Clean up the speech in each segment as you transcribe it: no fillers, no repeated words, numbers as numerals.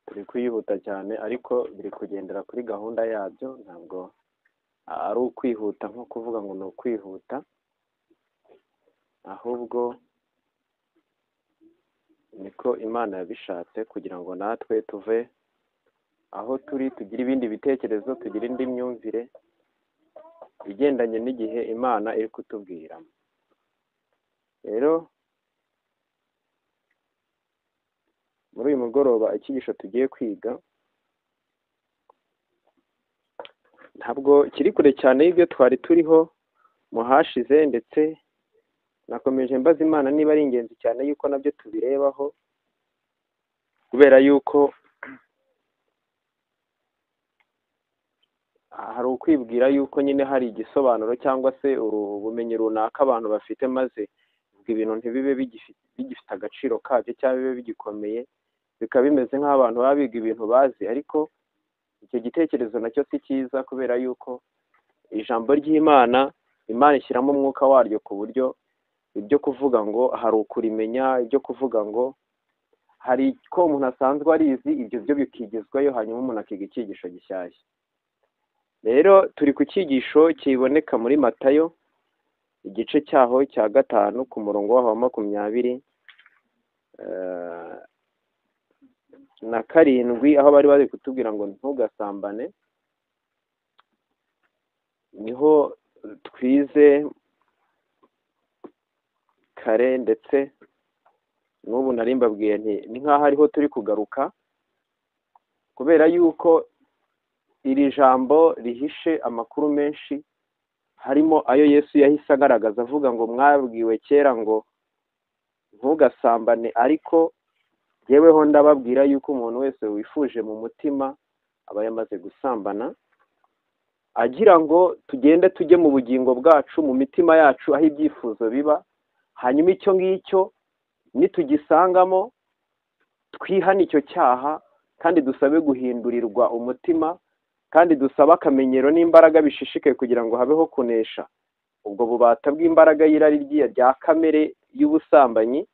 Turi kwihuta cyane ariko biri kugendera kuri gahunda yabyo, ntabwo ari ukwihuta nko kuvuga ngo ni ukwihuta, ahubwo niko Imana yabishatse kugira ngo natwe tuve aho turi tugire ibindi bitekerezo, tugire indi myumvire igendanye n'igihe Imana iri kutubwiramo. Rero muri uyu mugoroba icyigisho tugiye kwiga ntabwo kiri kure cyane y'ibyo twari turiho mu hashize, ndetse nakomeje mbaza Imana niba ari ingenzi cyane yuko nabyo tubirebaho, kubera yuko hari ukwibwira yuko nyine hari igisobanuro cyangwa se ubumenyi runaka abantu bafite, maze ibintu ntibibe bigifite agaciro kabyo cyangwa bibe bigikomeye, bikaba bimeze nk'abantu baba biga ibintu bazi. Ariko icyo gitekerezo nacyo si cyiza, kubera yuko ijambo ry'Imana, Imana ishyiramo umwuka waryo ku buryo ibyo kuvuga ngo hari ukurimenya, ibyo kuvuga ngo hari ko umuntu asanzwe arizi, ibyo byo bikigizwayo, hanyuma umuntu akiga icyigisho gishyashya. Rero turi ku cyigisho kiboneka muri Matayo igice cyaho cya 5 ku murongo waho wa 27, aho bari bari kutubwira ngo ntugasambane. Niho twize kare, ndetse n'ubu nari mbabwiye nti ni nk'aho ariho turi kugaruka, kubera yuko iri jambo rihishe amakuru menshi, harimo ayo Yesu yahise agaragaza avuga ngo mwabwiwe kera ngo ntugasambane, ariko jyeweho ndababwira yuko umuntu wese wifuje mu mutima aba yamaze gusambana, agira ngo tugende tujye mu bugingo bwacu, mu mitima yacu, aho ibyifuzo biba, hanyuma icyo ngicyo nitugisangamo twihane icyo cyaha, kandi dusabe guhindurirwa umutima, kandi dusabe akamenyero n'imbaraga bishishikaye kugira ngo habeho kunesha ubwo bubata bw'imbaraga y'irari rya kamere y'ubusambanyi,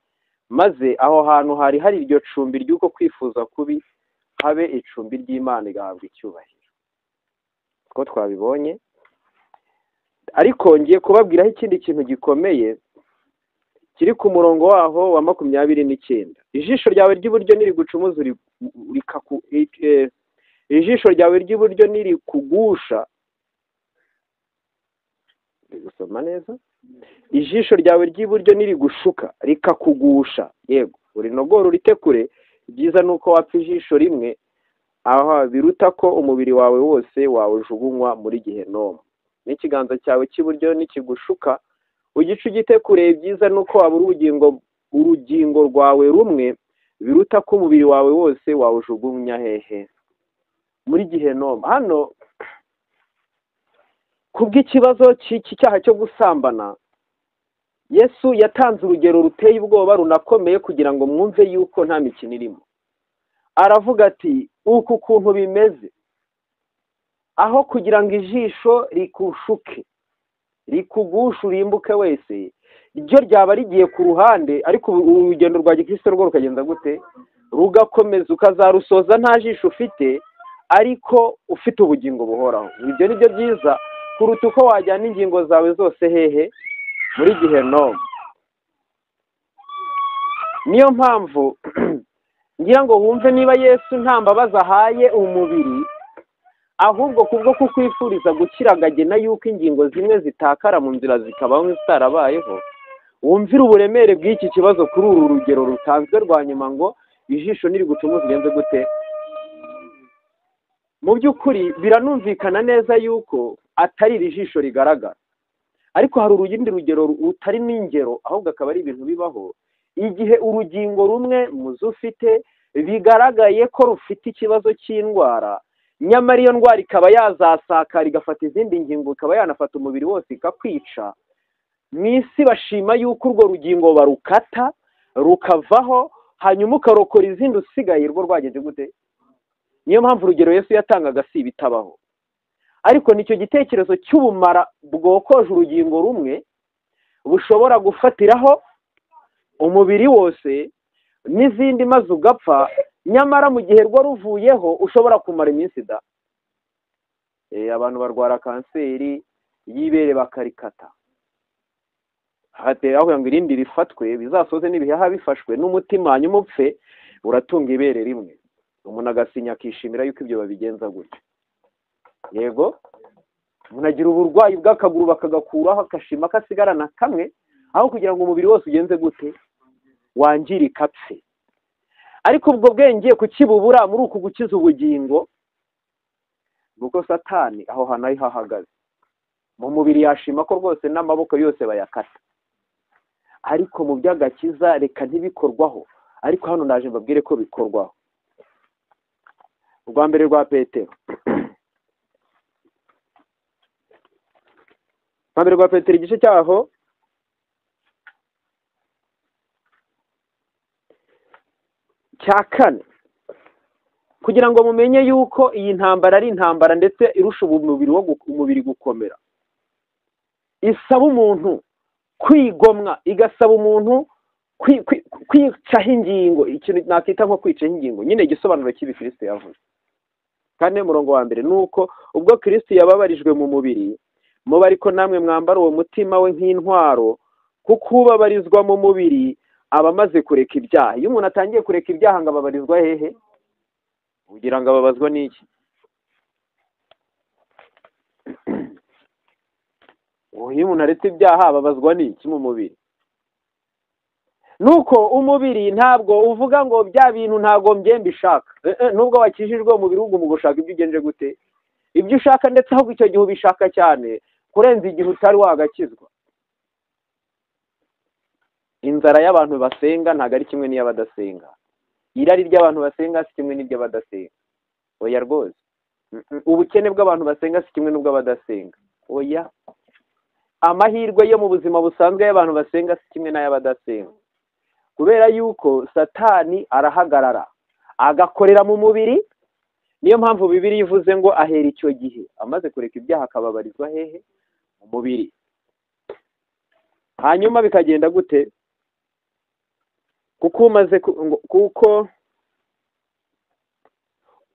maze aho hantu hari hari iryo cumbi ry'uko kwifuza kubi habe icumbi ry'Imana igahabwa icyubahiro. Ko twabibonye, ariko ngiye kubabwiraho ikindi kintu gikomeye kiri ku murongo waho wa 29. Ijisho ryawe ry'iburyo nirigucumuza ijisho ryawe ry'iburyo nirikugusha, gusoma neza, ijisho ryawe ry'iburyo nirigushuka rikakugusha, yego urinogora uritekure, byiza nuko wapfa ijisho rimwe aho biruta ko umubiri wawe wose wawujugunywa muri gehinomu. N'ikiganza cyawe cy'iburyo nikigushuka ugice ugitekure, byiza nuko wabura urugingo rwawe rumwe biruta ko umubiri wawe wose wawujugunya hehe? Muri gehinomu. Hano kubw'ikibazo cy'icyaha cyo gusambana, Yesu yatanze urugero ruteye ubwoba runakomeye kugira ngo mwumve yuko nta mikino irimo. Aravuga ati uku kuntu bimeze, aho kugira ngo ijisho rikushuke rikugushe urimbuke wese, ryo ryaba rigiye ku ruhande, ariko urugendo rwa gikristo rwo rukagenda gute? Rugakomeza, ukazarusoza nta jisho ufite, ariko ufite ubugingo buhoraho. Ibyo ni byo byiza kuruta uko wajyana ingingo zawe zose hehe? Muri gehinomu. Niyo mpamvu ngira ngo wumve niba Yesu nta mbabazi ahaye umubiri, ahubwo kubwo kukwifuriza gukira agena yuko ingingo zimwe zitakara mu nzira zikabaho nk'izitarabayeho, wumvire uburemere bw'iki kibazo kuri uru rugero rutanzwe rwa nyuma ngo ijisho nirigucumuza ugenze gute? Mu by'ukuri biranumvikana neza yuko atari iri jisho rigaragara, ariko hari urundi rugero rutari n'ingero, ahubwo akaba ari ibintu bibaho igihe urugingo rumwe muzo ufite bigaragaye ko rufite ikibazo cy'indwara, nyamara iyo ndwara ikaba yazasakara igafata izindi ngingo, ikaba yanafata umubiri wose ikakwica. Mu isi bashima yuko urwo rugingo barukata rukavaho, hanyuma ukarokora izindi usigaye rwo rwagenze gute? Niyo mpamvu urugero Yesu yatangaga si ibitabaho, ariko nicyo gitekerezo cy'ubumara bwokoje urugingo rumwe bushobora gufatiraho umubiri wose n'izindi maze ugapfa. Nyamara mu gihe rwo ruvuyeho ushobora kumara iminsi da. Abantu barwara kanseri y'ibere bakarikata, hatera aho ngo irindi rifatwe, bizasoze n'ibihaha bifashwe n'umutima, hanyuma upfe uratunga ibere rimwe. Umuntu agasinya akishimira yuko ibyo babigenza gutyo. Yego, umuntu agira uburwayi bw'akaguru bakagakuraho akashima kasigarana kamwe, aho kugira ngo umubiri wose ugenze gute, wangirika apfe. Ariko ubwo bwenge kukibubura muri uku gukiza ubugingo, nuko Satani aho hantu ari hahagaze mu mubiri yashima ko rwose n'amaboko yose bayakata, ariko mu by'agakiza reka ntibikorwaho. Ariko hano ndaje mbabwire ko bikorwaho. Urwa mbere rwa Petero, urwa mbere rwa Petero igice cyaho cya 4, kugira ngo mumenye yuko iyi ntambara ari intambara ndetse irusha umubiri wo umubiri gukomera. Isaba umuntu kwigomwa, igasaba umuntu kwicaho ingingo, ikintu nakita nko kwicaho ingingo nyine, igisobanuro cy'ibi Kristo yavuze. Kane murongo wa mbere nuko ubwo Kristo yababarijwe mu mubiri, muba ariko namwe mwambara uwo mutima we nk'intwaro, kuko ubabarizwa mu mubiri aba amaze kureka ibyaha. Iyo umuntu atangiye kureka ibyaha ngo ababarizwa hehe? Ugira ngo ababazwa n'iki? Iyo umuntu aretse ibyaha ababazwa n'iki mu mubiri? Nuko umubiri ntabwo uvuga ngo bya bintu ntago mbishaka. Nubwo wakijijwe umubiri uguma gushaka ibyo ugenje gute, ibyo ushaka, ndetse ahubwo icyo gihe ubishaka cyane kurenza igihe utari wagakizwa. Inzara y'abantu basenga ntago ari kimwe n'iy'abadasenga. Irari ry'abantu basenga si kimwe n'iry'abadasenga. Oya rwose. Ubukene bw'abantu basenga si kimwe n'ubw'abadasenga. Oya. Amahirwe yo mu buzima busanzwe y'abantu basenga si kimwe n'ay'abadasenga. Kubera yuko Satani arahagarara agakorera mu mubiri. Niyo mpamvu Bibiliya ivuze ngo ahera icyo gihe amaze kureka ibyaha akababarizwa hehe? Mu mubiri. Hanyuma bikagenda gute? Kuko umaze kuko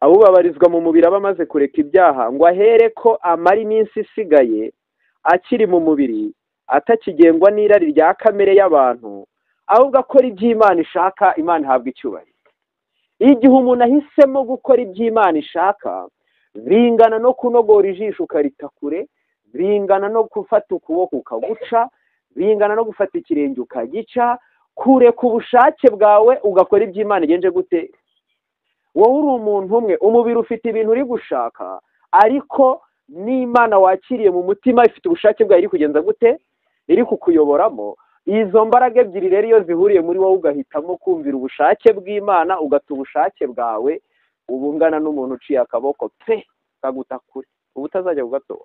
abubabarizwa mu mubiri aba amaze kureka ibyaha, ngo ahere ko amara iminsi isigaye akiri mu mubiri, atakigengwa n'irari rya kamere y'abantu, ahubwo akora iby'Imana ishaka, Imana ihabwa icyubahiro. Igihe umuntu ahisemo gukora iby'Imana ishaka, bingana no kunogora ijisho ukarita kure, bingana no gufata ukuboko ukaguca, bingana no gufata ikirenge ukagica, kureka ubushake bwawe ugakora iby'Imana igenje gute. Wowe uri umuntu umwe, umubiri ufite ibintu uri gushaka, ariko n'Imana wakiriye mu mutima ifite ubushake bwayo iri kugenza gute, iri kukuyoboramo. Izo mbaraga ebyiri rero iyo zihuriye muri wowe ugahitamo kumvira ubushake bw'Imana, ugata ubushake bwawe, ubungana n'umuntu uciye akaboko pe kaguta kure, ubu utazajya kugatoba.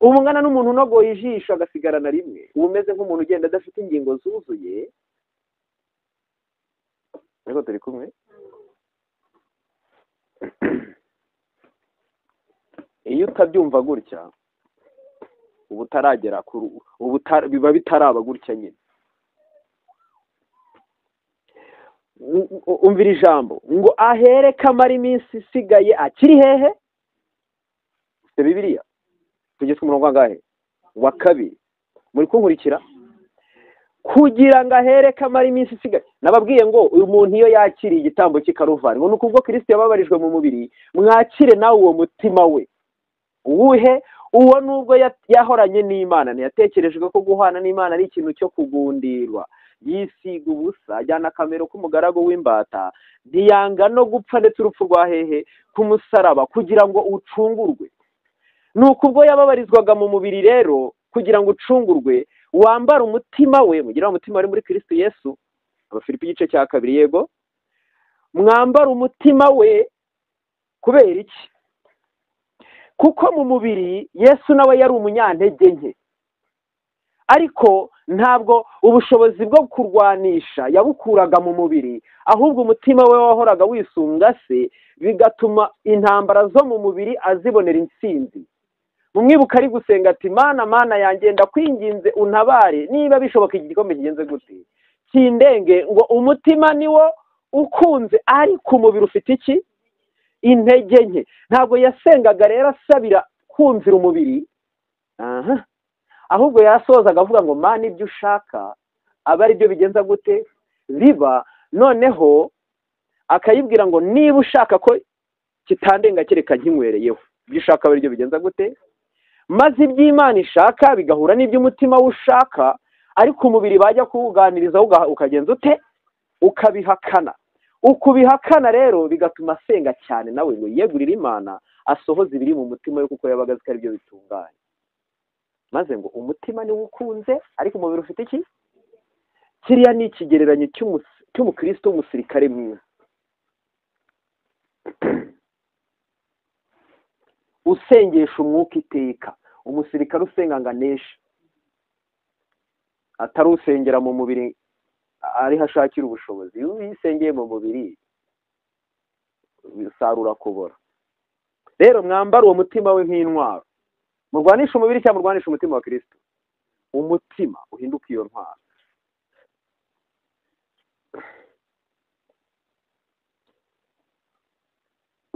Ubungana n'umuntu unogoye ijisho agasigarana rimwe, uba umeze nk'umuntu ugenda adafite ingingo zuzuye. Ariko turi kumwe. Iyo utabyumva gutya ubu utaragera ubu biba bitaraba gutya nyine. Umvira ijambo ngo ahere kamara iminsi isigaye akiri hehe? Ufite Bibiliya? Tugeze ku murongo angahe? Wa 2. Muri kunkurikira? Kugira ngo ahere kamara iminsi isigaye. Nababwiye ngo uyu muntu iyo yakiriye igitambo cy'i Karuvari, ngo nuko ubwo Kristo yababarijwe mu mubiri, mwakire nawe uwo mutima we. Uwuhe? Uwo nubwo yahoranye n'Imana, ntiyatekerejwe ko guhana n'Imana ari ikintu cyo kugundirwa. Yisiga ubusa, ajyana akamero k'umugaragu w'imbata, ntiyanga no gupfa ndetse urupfu rwa hehe? Ku musaraba, kugira ngo ucungurwe. Nuko ubwo yababarizwaga mu mubiri rero, kugira ngo ucungurwe, wambara umutima we, mugira umutima wari muri Kristo Yesu. Abafilipi igice cya 2. Yego, mwambara umutima we. Kubera iki? Kuko mu mubiri Yesu nawe yari umunyantege nke, ariko ntabwo ubushobozi bwo kurwanisha yabukuraga mu mubiri, ahubwo umutima we wahoraga wisunga se, bigatuma intambara zo mu mubiri azibonera intsinzi. Mumwibuka ari gusenga ati Mana, Mana yanjye, ndakwinginze untabare, niba bishoboka iki gikombe kigenze gute kindenge, ngo umutima niwo Ukunze, ariko umubiri ufite iki? Intege nke. Ntabwo yasengaga rero asabira kumvira umubiri, ahubwo yasozaga avuga ngo Mana ibyo ushaka aba ari byo bigenza gute biba. Noneho akayibwira ngo niba ushaka ko kitandenga kereka nkinywereyeho, ibyo ushaka aba ari byo bigenza gute. Maze iby'Imana ishaka bigahura n'iby'umutima ushaka, ariko umubiri bajya kuwuganiriza ukagenza ute? Ukabihakana. Ukubihakana rero bigatuma asenga cyane nawe ngo yiyegurire Imana, asohoze ibiri mu mutima we, kuko yabaga azi ko ari byo bitunganye. Maze ngo umutima niwo ukunze, ariko umubiri ufite iki? Kiriya ni ikigereranyo cy'umukristo w'umusirikare mwiza usengesha umwuka iteka. Umusirikare usenga ngo aneshe, atari usengera mu mubiri ariho ashakira ubushobozi. Iyo uyisengeye mu mubiri bisarura kubora. Rero mwambara uwo mutima we nk'intwaro. Murwanisha umubiri cyangwa murwanisha umutima wa Kristo? Umutima uhinduka iyo ntwaro.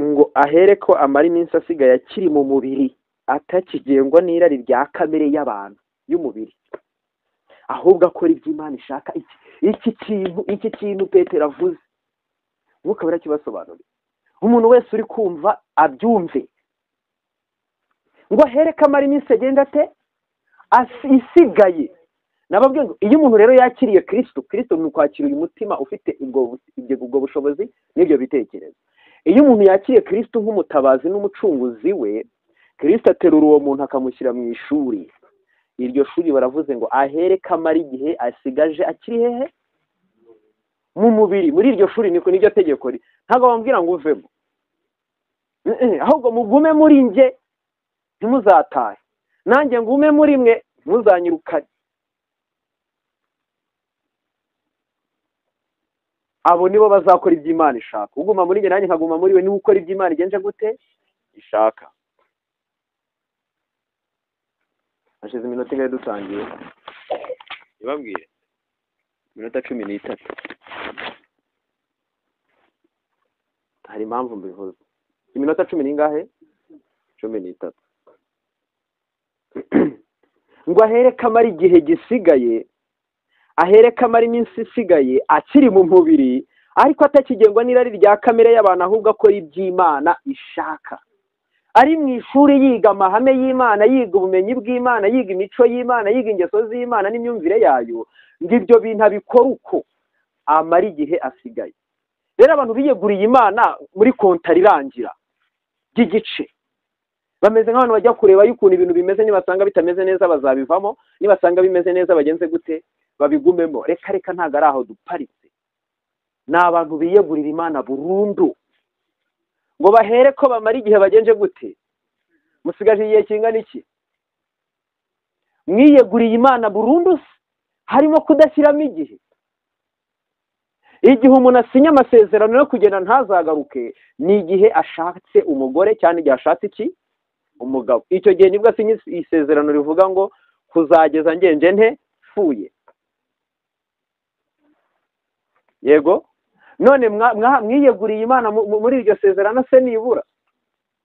Ngo ahere ko amara iminsi asigaye akiri mu mubiri, atakigengwa n'irari rya kamere y'abantu y'umubiri, ahubwo akora ibyo Imana ishaka. Iki kintu Petero avuze, Mwuka Wera akibasobanurira. Umuntu wese uri kumva abyumve. Ngo ahere ko amara iminsi agenda ate? Isigaye. Nababwiye ngo iyo umuntu rero yakiriye Kristo, Kristo ni ukwakira uyu mutima ufite ubwo bushobozi n'ibyo bitekerezo. Iyo umuntu yakiriye Kristo nk'umutabazi n'umucunguzi we, Kristo aterura uwo muntu akamushyira mu ishuri. Iryo shuri baravuze ngo ahere ko amara igihe asigaje akiri hehe? Mu mubiri. Muri iryo shuri niko niryo tegeko. Ntabwo bambwira ngo uvemo, ahubwo mugume muri nge ntimuzatahe, nanjye ngume muri mwe ntimuzanyirukane. Abo nibo bazakora ibyo Imana ishaka. Uguma muri nge nanjye nkaguma muri we, niwe ukora ibyo Imana igenje gute? Ishaka. Hashize iminota ingahe dutangiye? Ibabwire. Iminota 13. Hari impamvu mbivuze. Iminota 10 n'ingahe? 13. Ngo ahere ko amara igihe gisigaye, ahere ko amara iminsi isigaye akiri mu mubiri, ariko atakigengwa n'irari rya kamere y'abantu, ahubwo akora iby'Imana ishaka. Ari mu ishuri yiga amahame y'Imana, yiga ubumenyi bw'Imana, yiga imico y'Imana, yiga ingeso z'Imana n'imyumvire yayo, ngo ibyo bintu abikora uko amara igihe asigaye. Rero abantu biyeguriye Imana muri kontari irangira ry'igice, bameze nk'abantu bajya kureba y'ukuntu ibintu bimeze, nibasanga bitameze neza bazabivamo, nibasanga bimeze neza bagenze gute? Babigumemo. Reka reka, ntago ari aho duparitse. Ni abantu biyegurira Imana burundu, ngo bahere ko bamara igihe bagenje gute? Musigaje igihe kingana iki? Mwiyeguriye Imana burundu, harimo kudashyiramo igihe. Igihe umuntu asinya amasezerano yo kugenda ntazagaruke, ni igihe ashatse umugore cyane igihe ashatse iki? Umugabo. Icyo gihe nibwo asinya isezerano rivuga ngo kuzageza ngenje nte pfuye. Yego, none mwiyeguriye Imana muri iryo sezerano se nibura?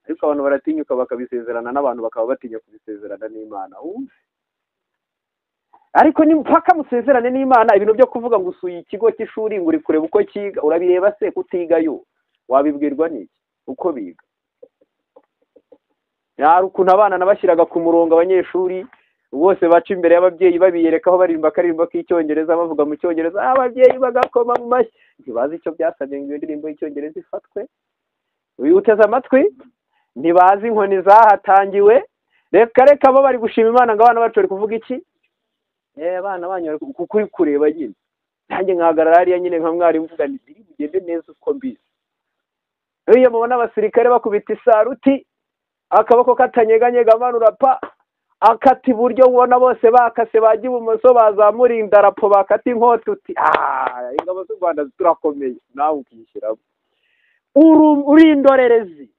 Ariko abantu baratinyuka bakabisezerana n'abantu bakaba batinya kubisezerana n'Imana. Ariko ni mpaka musezerane n'Imana. Ibintu byo kuvuga ngo usuye ikigo cy'ishuri ngo uri kureba uko kiga, urabireba se kutigayo? Wabibwirwa n'iki uko biga? Yari ukuntu abana nabashyiraga ku murongo, abanyeshuri bose baca imbere y'ababyeyi babiyereka aho baririmba akaririmbo k'icyongereza, bavuga mu cyongereza, ababyeyi bagakoma mu mashyi. Ntibazi icyo byasabye ngo iyo ndirimbo y'icyongereza ifatwe. Uyu uteze amatwi, ntibazi inkoni zahatangiwe. Reka reka, bo bari gushima Imana ngo abana bacu bari kuvuga iki? Abana banyu kuko uri kureba nyine. Nanjye nkahagarara hariya nyine nka mwarimu mvuga nti biri bugende neza uko mbizi. Iyo mubona abasirikare bakubita isaruti, akaboko katanyeganyega amanura pa, akata iburyo ubona bose bakase, bajya ibumoso bazamura indarapo bakata inkota, uti ingabo z'u Rwanda turakomeye. Nawe ukishyiramo. Uri indorerezi.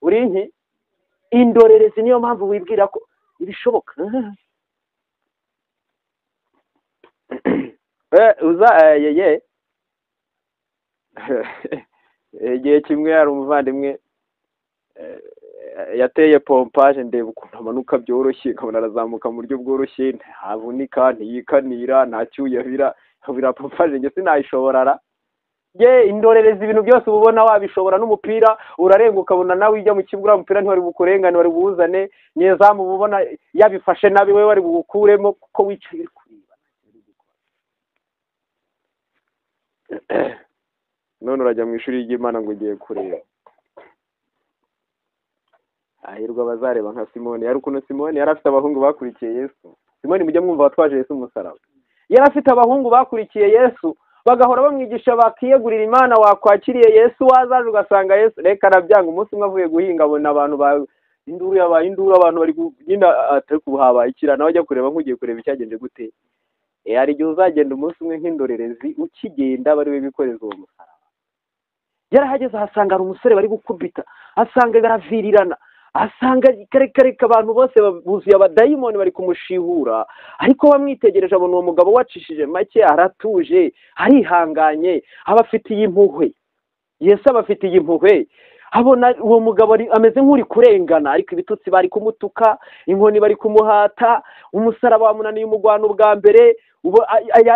Uri nki? Indorerezi. Niyo mpamvu wibwira ko ibishoboka. Uza yeye. Igihe kimwe hari umuvandimwe yateye pompaje, ndeba ukuntu amanuka byoroshye, nkabona arazamuka mu buryo bworoshye, ntavunika, ntiyikanira, nta cyuyahira, nkabira pompaje njye sinayishobora ra. Ye indorerezi ibintu byose ubona wabishobora, n'umupira urarenga ukabona nawe ujya mu kibuga umupira ntiwari bukurengane, wari buwuzane, nyezamu ubona yabifashe nabi we wari buwukuremo kuko wicaye uri kureba. None urajya mu ishuri ry'Imana ngo ugiye kureba. Ahirwa bazareba nka Simoni. Yari ukuntu Simoni yari afite abahungu bakurikiye Yesu. Simoni mujye mwumva watwaje Yesu umusaraba. Yari afite abahungu bakurikiye Yesu, bagahora bamwigisha bakiyegurira Imana. Wakwakiriye Yesu wazaje ugasanga Yesu reka arabyanga. Umunsi umwe avuye guhinga abona abantu ba induru yabaye induru, abantu bari nyina atari kuhabaye ikira, nawe ajya kureba nk'ugiye kureba icyagenje gute. Hari igihe uzagenda umunsi umwe nk'indorerezi, ukigenda bari we bikoreza uwo musaraba. Yarahageze ahasanga hari umusore bari gukubita, asanga baravirirana, asanga kare abantu bose buzuye abadayimoni bari kumushihura. Ariko bamwitegereje abona uwo mugabo wacishije make, aratuje, arihanganye, abafitiye impuhwe. Yesu abafitiye impuhwe. Abona uwo mugabo ameze nk'uri kurengana, ariko ibitutsi bari kumutuka, inkoni bari kumuhata, umusaraba wamunaniye umugwano ubwa mbere,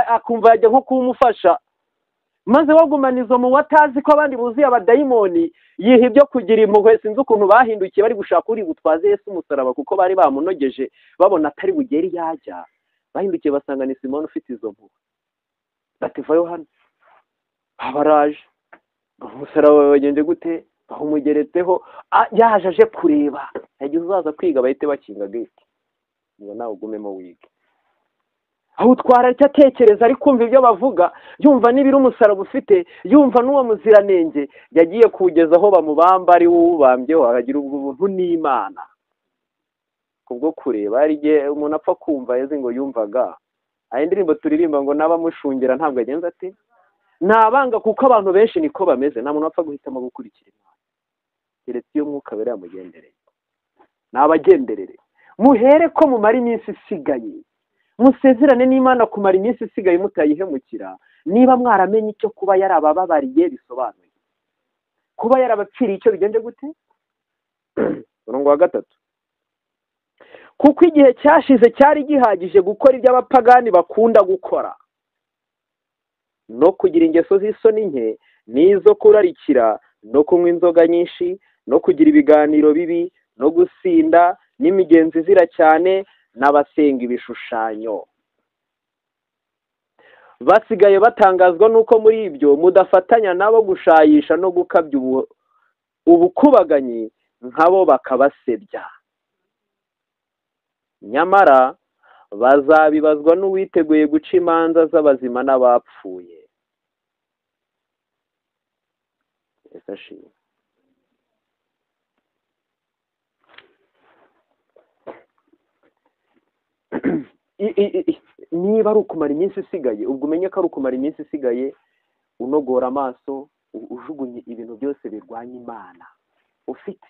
akumva yajya nko kumufasha. Maze wagumana mu watazi ko abandi buzuye abadayimoni, yiha ibyo kugira impuhwe. Sinzi ukuntu bahindukiye bari gushaka uri butwaze Yesu umusaraba, kuko bari bamunogeje babona atari bugere yajya. Bahindukiye basanga ni Simoni ufite izo mpuhwe. Bati vayo hano. Abaraje umusaraba bagenje gute, bahumugeretseho, yaje aje kureba. Yagize uzaza kwiga bahite bakinga gate, ngo nawe ugumemo wige. Aho utwara icyo atekereza, ari kumva ibyo bavuga, yumva n'ibiri umusaraba ufite, yumva n'uwo muziranenge. Yagiye kugeza aho bamubamba ari wubambyeho, akagira ubwo buntu n'Imana kubwo kureba. Hari igihe umuntu apfa kumva yeze ngo yumvaga ayo indirimbo turirimba ngo n'abamushungera ntabwo agenza ati nabanga, kuko abantu benshi niko bameze. Nta muntu apfa guhitamo gukurikira Imana keretse iyo Mwuka Wera yamugendereye. Nabagenderere, muhere ko mumara iminsi isigaye, musezerane n'Imana kumara iminsi isigaye mutayihemukira. Niba mwaramenye icyo kuba yarabababariye bisobanuye, kuba yarabapfiriye icyo bigenje gute. Umurongo wa gatatu, kuko igihe cyashize cyari gihagije gukora ibyo abapagani bakunda gukora, no kugira ingeso z'isoni nke, n'izo kurarikira, no kunywa inzoga nyinshi, no kugira ibiganiro bibi, no gusinda, n'imigenzo izira cyane, n'abasenga ibishushanyo. Basigaye batangazwa nuko muri ibyo mudafatanya nabo gushayisha no gukabya ubukubaganyi, nkabo bakabasebya. Nyamara bazabibazwa n'uwiteguye guca imanza z'abazima n'abapfuye. Niba ari ukumara iminsi isigaye, ubwo umenye ko ari ukumara iminsi isigaye unogora amaso, ujugunye ibintu byose birwanya Imana ufite,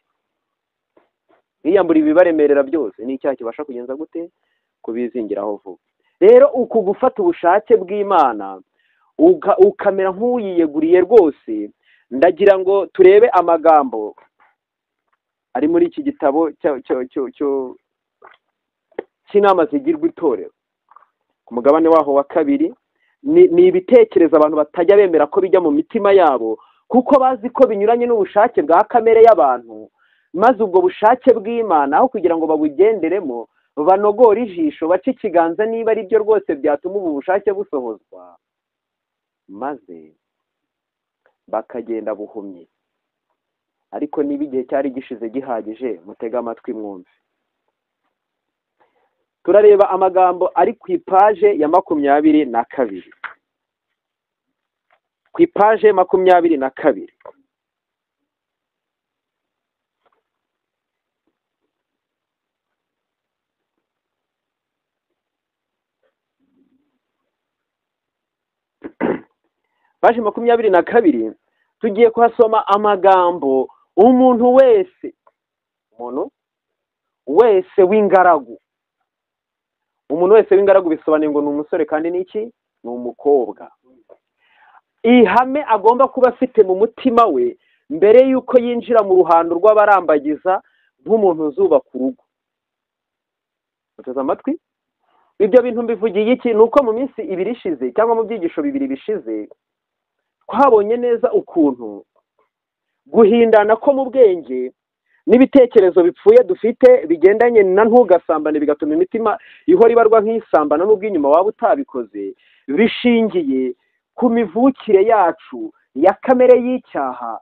wiyambura ibibaremerera byose. Ni icyaha kibasha kugenza gute kubizingiraho vuba. Rero uku gufata ubushake bw'Imana ukamera nk'uyiyeguriye rwose, ndagira ngo turebe amagambo ari muri iki gitabo cy'inama zigirwa itorero ku mugabane waho wa kabiri. Ni ibitekerezo abantu batajya bemera ko bijya mu mitima yabo, kuko bazi ko binyuranye n'ubushake bwa kamere y'abantu. Maze ubwo bushake bw'Imana aho kugira ngo babugenderemo, banogora ijisho, bace ikiganza niba ari byo rwose byatuma ubu bushake busohozwa, maze bakagenda buhumye. Ariko niba igihe cyari gishize gihagije, mutega amatwi mwumve. Turareba amagambo ari ku ipaje ya 22. Ku ipaje 22. Paje 22 tugiye kuhasoma amagambo umuntu wese w'ingaragu. Umuntu wese w'ingaragu bisobanuye ngo ni umusore kandi n'iki? Ni umukobwa. Ihame agomba kuba afite mu mutima we mbere y'uko yinjira mu ruhando rw'abarambagiza nk'umuntu uzubaka urugo. Muteze amatwi? Ibyo bintu mbivugiye iki? Ni uko mu minsi ibiri ishize cyangwa mu byigisho bibiri bishize twabonye neza ukuntu guhindana ko mu bwenge n'ibitekerezo bipfuye dufite bigendanye na ntugasambane, bigatuma imitima ihora ibarwa nk'isambana n'ubwo inyuma waba utabikoze, bishingiye ku mivukire yacu ya kamere y'icyaha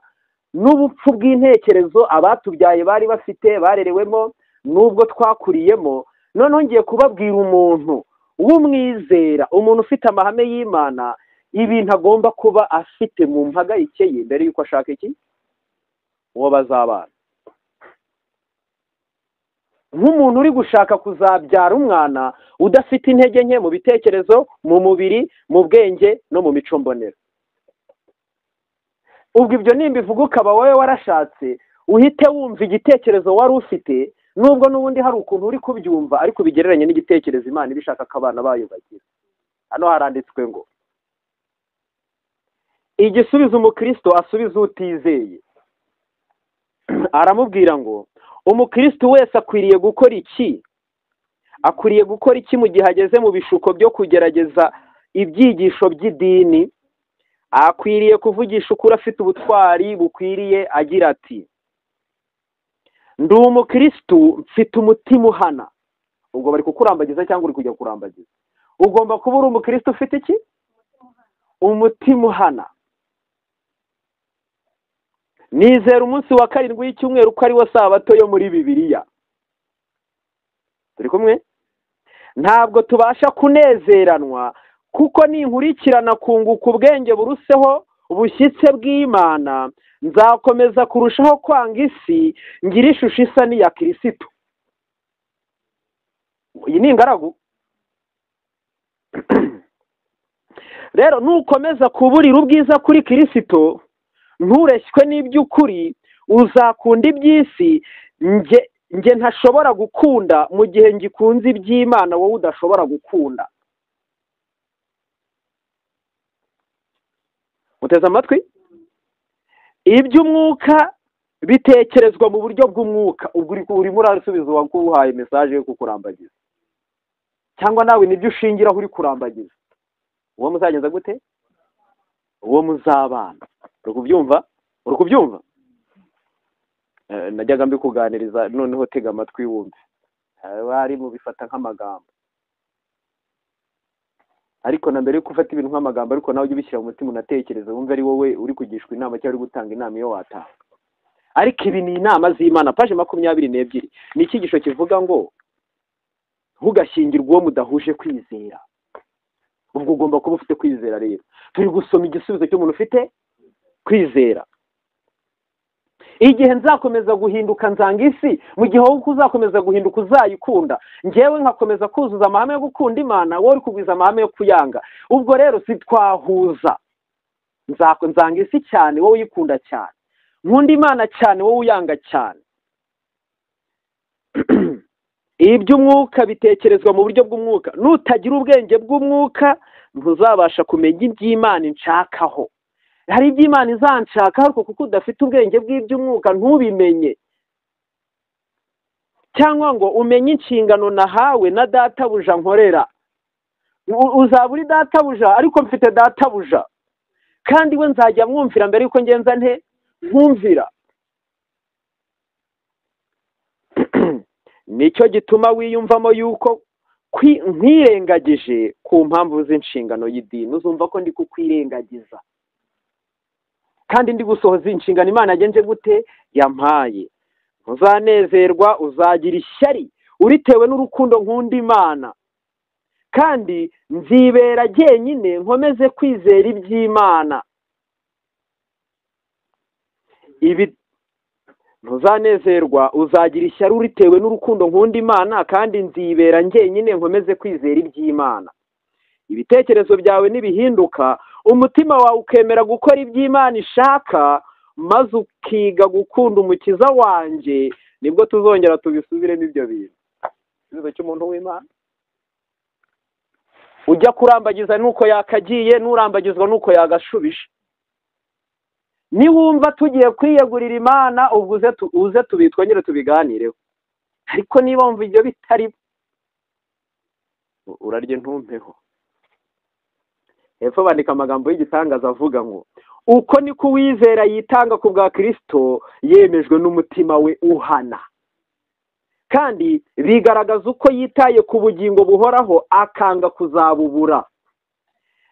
n'ubupfu bw'intekerezo abatubyaye bari bafite, barerewemo n'ubwo twakuriyemo. Noneho ngiye kubabwira umuntu w'umwizera, umuntu ufite amahame y'Imana, ibintu agomba kuba afite mu mpagarike ye mbere y'uko ashaka iki uwo bazabana. Nk'umuntu uri gushaka kuzabyara umwana udafite intege nke mu bitekerezo, mu mubiri, mu bwenge no mu mico mbonera. Ubwo ibyo nimbivuga ukaba wowe warashatse, uhite wumva igitekerezo wari ufite, nubwo n'ubundi hari ukuntu uri kubyumva ariko bigereranye n'igitekerezo Imana ibishaka ko abana bayo bagira. Hano haranditswe ngo igisubizo umukristo asubiza utizeye, aramubwira ngo umukristo wese akwiriye gukora iki? Akwiriye gukora iki mu gihe ageze mu bishuko byo kugerageza ibyigisho by'idini? Akwiriye kuvugisha ukuri afite ubutwari bukwiriye agira ati ndi umukristo mfite umutima uhana. Ubwo bari kukurambagiza cyangwa uri kujya kurambagiza? Ugomba kuba uri umukristo ufite iki? Umutima uhana. Nizera umunsi wa karindwi w'icyumweru ko ari wo sabato yo muri Bibiliya. Turi kumwe? Ntabwo tubasha kunezeranwa kuko ninkurikirana kunguka ubwenge buruseho bushyitse bw'Imana, nzakomeza kurushaho kwanga isi ngira ishusho isa n'iya Kristo. Iyi ni ingaragu. Rero nukomeza kuburira ubwiza kuri Kristo, ntureshywe n'iby'ukuri, uzakunda iby'isi nge ntashobora gukunda mu gihe ngikunze iby'Imana wowe udashobora gukunda. Muteze amatwi? Iby'umwuka bitekerezwa mu buryo bw'umwuka. Ubwo urimo urasubiza uwaguhaye message yo kukurambagiza, cyangwa nawe nibyo ushingiraho uri kurambagiza. Uwo muzagenza gute? Uwo muzabana. Uri kubyumva? Uri kubyumva? Najyaga mbikuganiriza, noneho tega amatwi wumve. Bari mu bifata nk'amagambo, ariko na mbere yuko ufata ibintu nk'amagambo, ariko nawe ujye ubishyira mu mutima unatekereza, wumve ari wowe uri kugishwa inama cyangwa uri gutanga inama iyo watanga. Ariko ibi ni inama z'Imana. Paje 22 ni icyigisho kivuga ngo ntugashyingirwe uwo mudahuje kwizera. Ubwo ugomba kuba ufite kwizera. Rero turi gusoma igisubizo cy'umuntu ufite kwizera. Igihe nzakomeza guhinduka nzanga isi, mu gihe wowe uzakomeza guhinduka uzayikunda, njyewe nkakomeza kuzuza amahame yo gukunda Imana, wowe uri kugwiza amahame yo kuyanga. Ubwo rero si twahuza. Nzanga isi cyane, wowe uyikunda cyane. Nkunda Imana cyane, wowe uyanga cyane. Iby'umwuka bitekerezwa mu buryo bw'umwuka. Nutagira ubwenge bw'umwuka ntuzabasha kumenya iby'Imana inshakaho. Hari iby'Imana izanshaka ariko kuko udafite ubwenge bw'iby'umwuka ntubimenye, cyangwa ngo umenye inshingano nahawe na databuja nkorera. Uzaba uri databuja ariko mfite databuja, kandi we nzajya mwumvira mbere yuko ngenza nte nkumvira. Nicyo gituma wiyumvamo yuko nkwirengagije ku mpamvu z'inshingano y'idini. Uzumva ko ndi kukwirengagiza kandi ndi gusohoza inshingano Imana yagenje gute yampaye. Ntuzanezerwa, uzagira ishyari uritewe n'urukundo nkunda Imana, kandi nzibera jyenyine nkomeze kwizera iby'Imana. Ibi ntuzanezerwa, uzagira ishyari uritewe n'urukundo nkunda Imana, kandi nzibera njyenyine nkomeze kwizera iby'Imana. Ibitekerezo byawe nibihinduka, umutima wawe ukemera gukora iby'Imana ishaka, maze ukiga gukunda umukiza wanjye, nibwo tuzongera tubisubiremo ibyo bintu. Igisubizo cy'umuntu w'Imana. Ujya kurambagiza nuko yakagiye, n'urambagizwa nuko yagashubije. Niwumva tugiye kwiyegurira Imana, ubwo uze tubitwongere tubiganireho. Ariko niba wumva ibyo bitari, urarye ntumpeho. Hepfo bandika amagambo y'igitangaza avuga ngo uko niko uwizera yitanga ku bwa Kristo yemejwe n'umutima we uhana, kandi bigaragaza uko yitaye ku bugingo buhoraho akanga kuzabubura.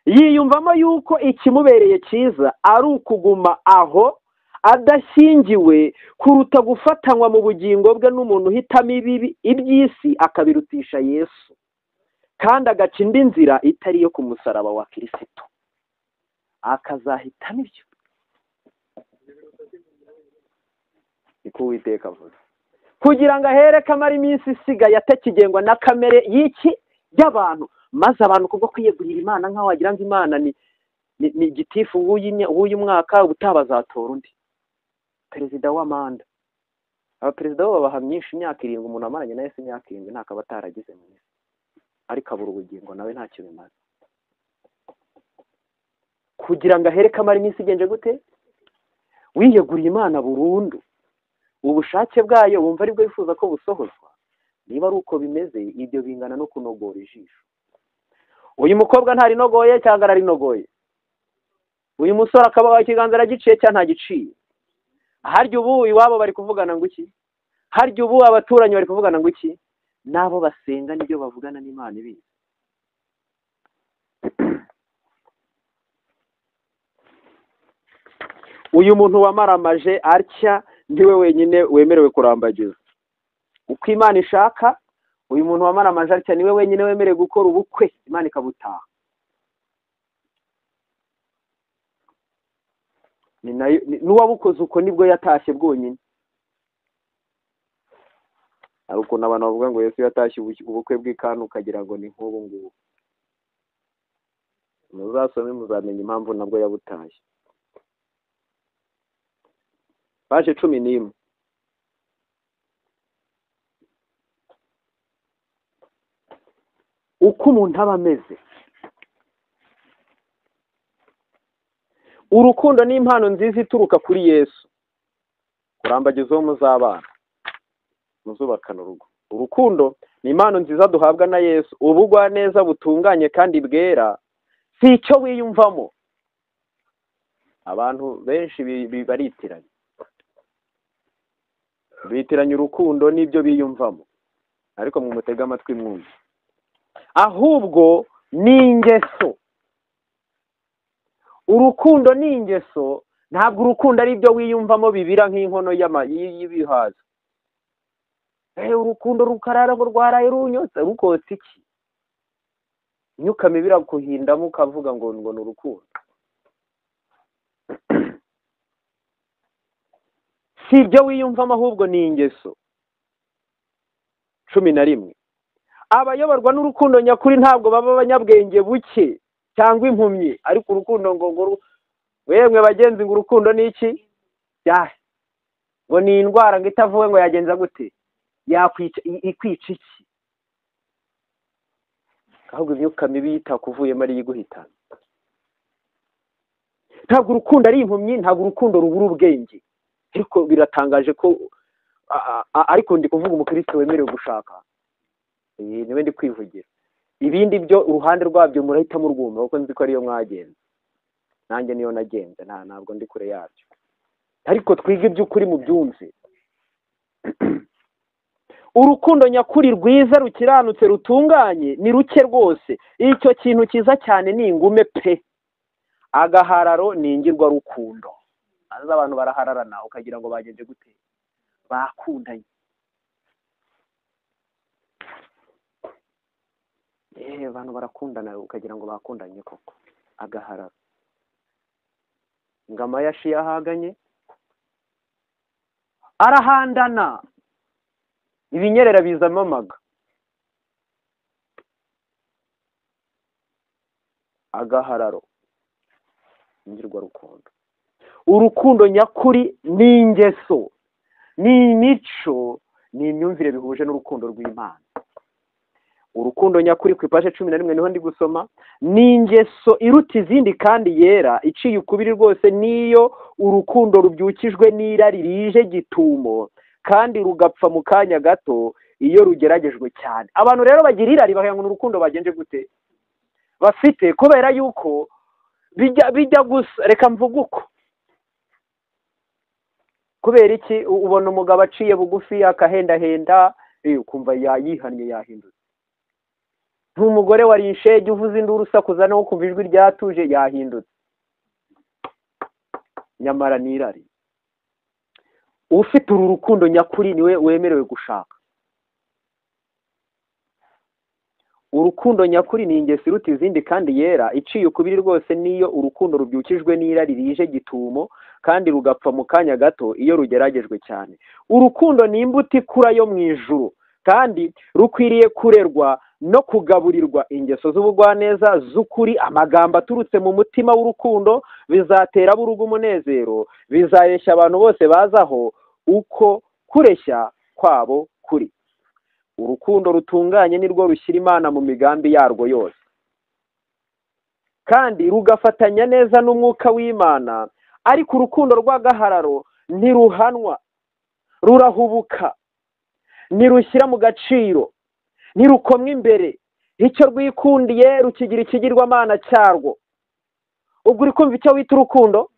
Yiyumvamo yuko ikimubereye cyiza ari ukuguma aho adashyingiwe kuruta gufatanywa mu bugingo bwe n'umuntu uhitamo ibibi iby'isi akabirutisha Yesu, kandi agaca indi nzira itari iyo ku musaraba wa Kristo, akazahitamo ibyo. Niko Uwiteka avuze, kugira ngo ahereke amara iminsi isigaye atakigengwa na kamere y'iki y'abantu, maze abantu kubwo kwiyegurira Imana nkaho wagira ngo Imana ni gitifu w'uyu mwaka, ubutaha bazatora undi perezida w'amanda. Abaperezida bo babaha myinshi, imyaka 7, umuntu amaranye na Yesu imyaka 7 ntakaba ataragize mu isi, ariko abura ubugingo nawe ntacyo bimaze. Kugira ngo ahereke amara iminsi igenje gute? Wiyeguriye Imana burundu, ubushake bwayo wumva aribwo wifuza ko busohozwa. Niba ari uko bimeze, ibyo bingana no kunogora ijisho. Uyu mukobwa ntarinogoye cyangwa ararinogoye? Uyu musore akaba ikiganza aragiciye cyangwa ntagiciye? Harya ubu iwabo bari kuvugana ngo iki? Harya ubu abaturanyi bari kuvugana ngo iki? Nabo basenga nibyo bavugana n'Imana ibizi. Uyu muntu wamaramaje atya ndiwe wenyine wemerewe kurambagiza. Uko Imana ishaka, uyu muntu wamaramaje atya niwe wenyine wemerewe gukora ubukwe, Imana ikabutaha. N'uwabukoze uko nibwo yatashye bwonyine. Hari ukuntu abantu bavuga ngo Yesu yatashye ubukwe bw'Ikana, ukagira ngo ni nk'ubu ngubu. Muzasome muzamenya impamvu nabwo yabutashye. Paje 11. Uko umuntu aba ameze. Urukundo ni impano nziza ituruka kuri Yesu. Kurambagiza uwo muzabana, muzubakana urugo. Urukundo ni impano nziza duhabwa na Yesu, ubugwaneza butunganye kandi bwera, si icyo wiyumvamo. Abantu benshi baritiranya, bitiranya urukundo n'ibyo biyumvamo, ariko mumutega amatwi mwumve. Ahubwo ni ingeso. Urukundo ni ingeso, ntabwo urukundo ari ibyo wiyumvamo bibira nk'inkono y'ibihaza. Urukundo rukarara ngo rwaraye runyotse, rukotse iki? Imyuka mibi irakuhindamo ukavuga ngo ngo ni urukundo. Si ibyo wiyumvamo, ahubwo ni ingeso. 11. Abayoborwa n'urukundo nyakuri ntabwo baba abanyabwenge buke cyangwa impumyi, ariko urukundo ngo wemwe bagenzi ngo urukundo ni iki? Ngo ni indwara ngo itavuwe ngo yagenza gute? Yakwica, ikwica iki? Ahubwo imyuka mibi itakuvuyemo ari iguhitana. Ntabwo urukundo ari impumyi, ntabwo urukundo rubura ubwenge. Ariko biratangaje ko ariko ndi kuvuga umukristo wemerewe gushaka, niwe ndi kwivugira. Ibindi byo uruhande rwabyo murahita murwumva, kuko nzi ko ariyo mwagenze, nanjye niyo nagenze, ntabwo ndi kure yabyo. Ariko twige iby'ukuri mu byumve. Urukundo nyakuri rwiza rukiranutse rutunganye ni ruke rwose. Icyo kintu cyiza cyane ni ingume pe. Agahararo ni ingirwa rukundo. Aza abantu barahararana ukagira ngo bagenje gute? Bakundanye. Abantu barakundana ukagira ngo bakundanye koko. Agahararo. Ngama yashi yahaganye arahandana, ibinyerera bizamo amaga. Agahararo ingirwa rukundo. Urukundo nyakuri ni ingeso, ni imico, ni imyumvire bihuje n'urukundo rw'Imana. Urukundo nyakuri ku ipaje 11 niho ndi gusoma, ni ingeso iruta izindi kandi yera, iciye ukubiri rwose niyo urukundo rubyukijwe n'irari rije gitumo kandi rugapfa mu kanya gato iyo rugeragejwe cyane. Abantu rero bagira irari bakagira ngo urukundo bagenje gute bafite, kubera yuko bijya gusa. Reka mvuge uko, kubera iki ubona umugabo aciye bugufi akahendahenda, ukumva yihannye yahindutse. Nk'umugore wari inshege uvuze induru usakuza no kumva ijwi ryatuje yahindutse, nyamara ni irari. Ufite uru rukundo nyakuri niwe wemerewe gushaka. Urukundo nyakuri ni ingeso iruta izindi kandi yera, iciye ukubiri rwose niyo urukundo rubyukijwe n'irari rije gitumo kandi rugapfa mu kanya gato iyo rugeragejwe cyane. Urukundo ni imbuto ikura yo mu ijuru kandi rukwiriye kurerwa no kugaburirwa. Ingeso z'ubugwaneza z'ukuri, amagambo aturutse mu mutima w'urukundo bizatera burugo umunezero, bizareshya abantu bose bazaho uko kureshya kwabo kuri. Urukundo rutunganye nirwo rushyira Imana mu migambi yarwo yose, kandi rugafatanya neza n'umwuka w'Imana. Ariko urukundo rw'agahararo ntiruhanwa, rurahubuka, ntirushyira mu gaciro, ntirukomwa imbere, icyo rwikundiye rukigira ikigirwamana cyarwo. Ubwo uri kumva icyo wita urukundo?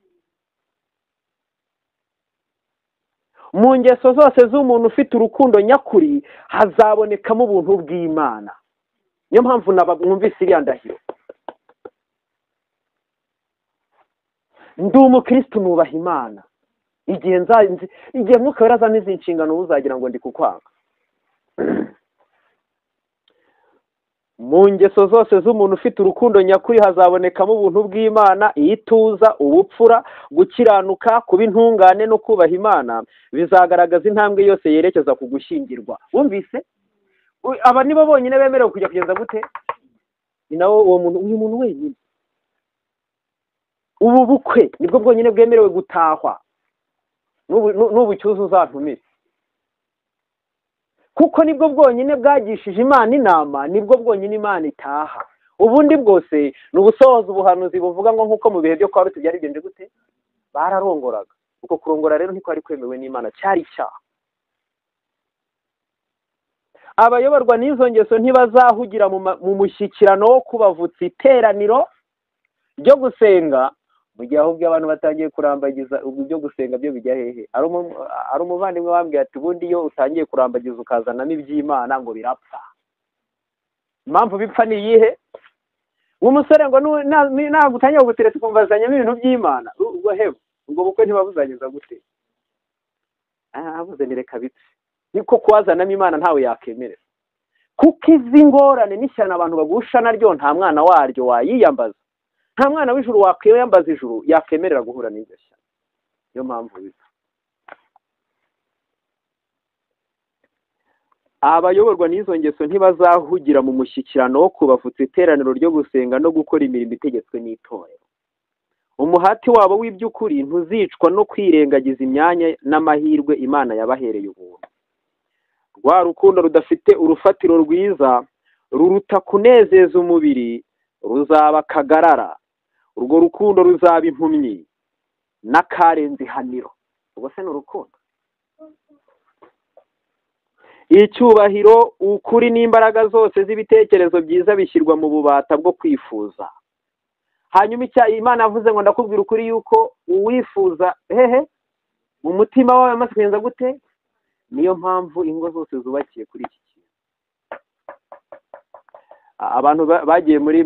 Mu ngeso zose z'umuntu ufite urukundo nyakuri hazabonekamo ubuntu bw'Imana. Niyo mpamvu mwumvise iriya ndahiro, ndi umukristo nubaha Imana. Igihe Mwuka Wera azampa izi nshingano uzagira ngo ndi kukwanga. Mu ngeso zose z'umuntu ufite urukundo nyakuri hazabonekamo ubuntu bw'Imana, ituza, ubupfura, gukiranuka, kuba intungane no kubaha Imana bizagaragaza intambwe yose yerekeza ku gushyingirwa. Wumvise? Aba nibo bonyine bemerewe kujya kugeza gute? Ni nawo uwo muntu, uyu muntu wenyine. Ubu bukwe nibwo bwonyine bwemerewe gutahwa. N'ubu cyuzo uzantumire, kuko nibwo bwonyine bwagishije Imana inama, nibwo bwonyine Imana itaha. Ubundi bwose ni ubusohoza ubuhanuzi buvuga ngo nkuko mu bihe byo kwa Ruti byari bigenje gute, bararongoraga. Uko kurongora rero ntikwari kwemewe n'Imana, cyari icyaha. Abayoborwa n'izo ngeso ntibazahugira mu mushyikirano wo kubavutsa iteraniro ryo gusenga. Mu gihe ahubwo abantu batangiye kurambagiza, ubwo ibyo gusenga byo bijya hehe? Ari umuvandimwe wambwiye ati ubundi iyo utangiye kurambagiza ukazanamo iby'Imana ngo birapfa. Impamvu bipfa ni iyihe? Umusore ngo ntabwo utangiye gutereta ukumva azanyemo ibintu by'Imana, ubwo hewe ubwo bukwe ntibabuzageza gute? Abuze ni reka bipfe. Niko kuwazanamo Imana ntawe yakemerera, kuko izi ngorane n'ishyano abantu bagusha naryo nta mwana waryo wayiyambaza. Nta mwana w'ijuru wakwiyambaza ijuru yakemerera guhura n'iryo shyano. Niyo mpamvu bipfa. Abayoborwa n'izo ngeso ntibazahugira mu mushyikirano wo kubavutsa iteraniro ryo gusenga no gukora imirimo itegetswe n'itorero. Umuhati wabo w'iby'ukuri ntuzicwa no kwirengagiza imyanya n'amahirwe Imana yabahereye ubuntu. Rwa rukundo rudafite urufatiro rwiza ruruta kunezeza umubiri ruzaba kagarara. Urwo rukundo ruzaba impumyi n'akarenze ihaniro. Ubwo se ni urukundo? Icyubahiro, ukuri n'imbaraga zose z'ibitekerezo byiza bishyirwa mu bubata bwo kwifuza. Hanyuma Imana yavuze ngo ndakubwira ukuri yuko uwifuza hehe mu mutima wawe amaze kugenza gute. Niyo mpamvu ingo zose zubakiye kuri iki kintu. Abantu bagiye muri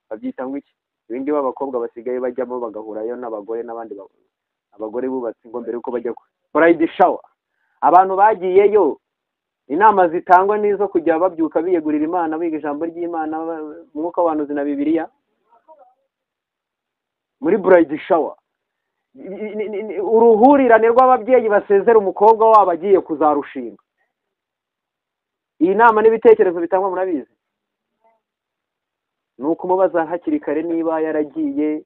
babyita ngo iki, ibindi b'abakobwa basigaye bajyamo bagahurayo n'abagore n'abandi abagore bubatse ingo mbere yuko bajya bride shower. Abantu bagiyeyo, inama zitangwa nizo kujya babyuka biyegurira Imana, biga ijambo ry'Imana, umwuka w'abahanuzi na Bibiliya muri bride shower. Uruhurirane rw'ababyeyi basezera umukobwa wabo agiye kuzarushinga. Iyi nama n'ibitekerezo bitangwa murabizi, ni ukumubaza hakiri kare niba yaragiye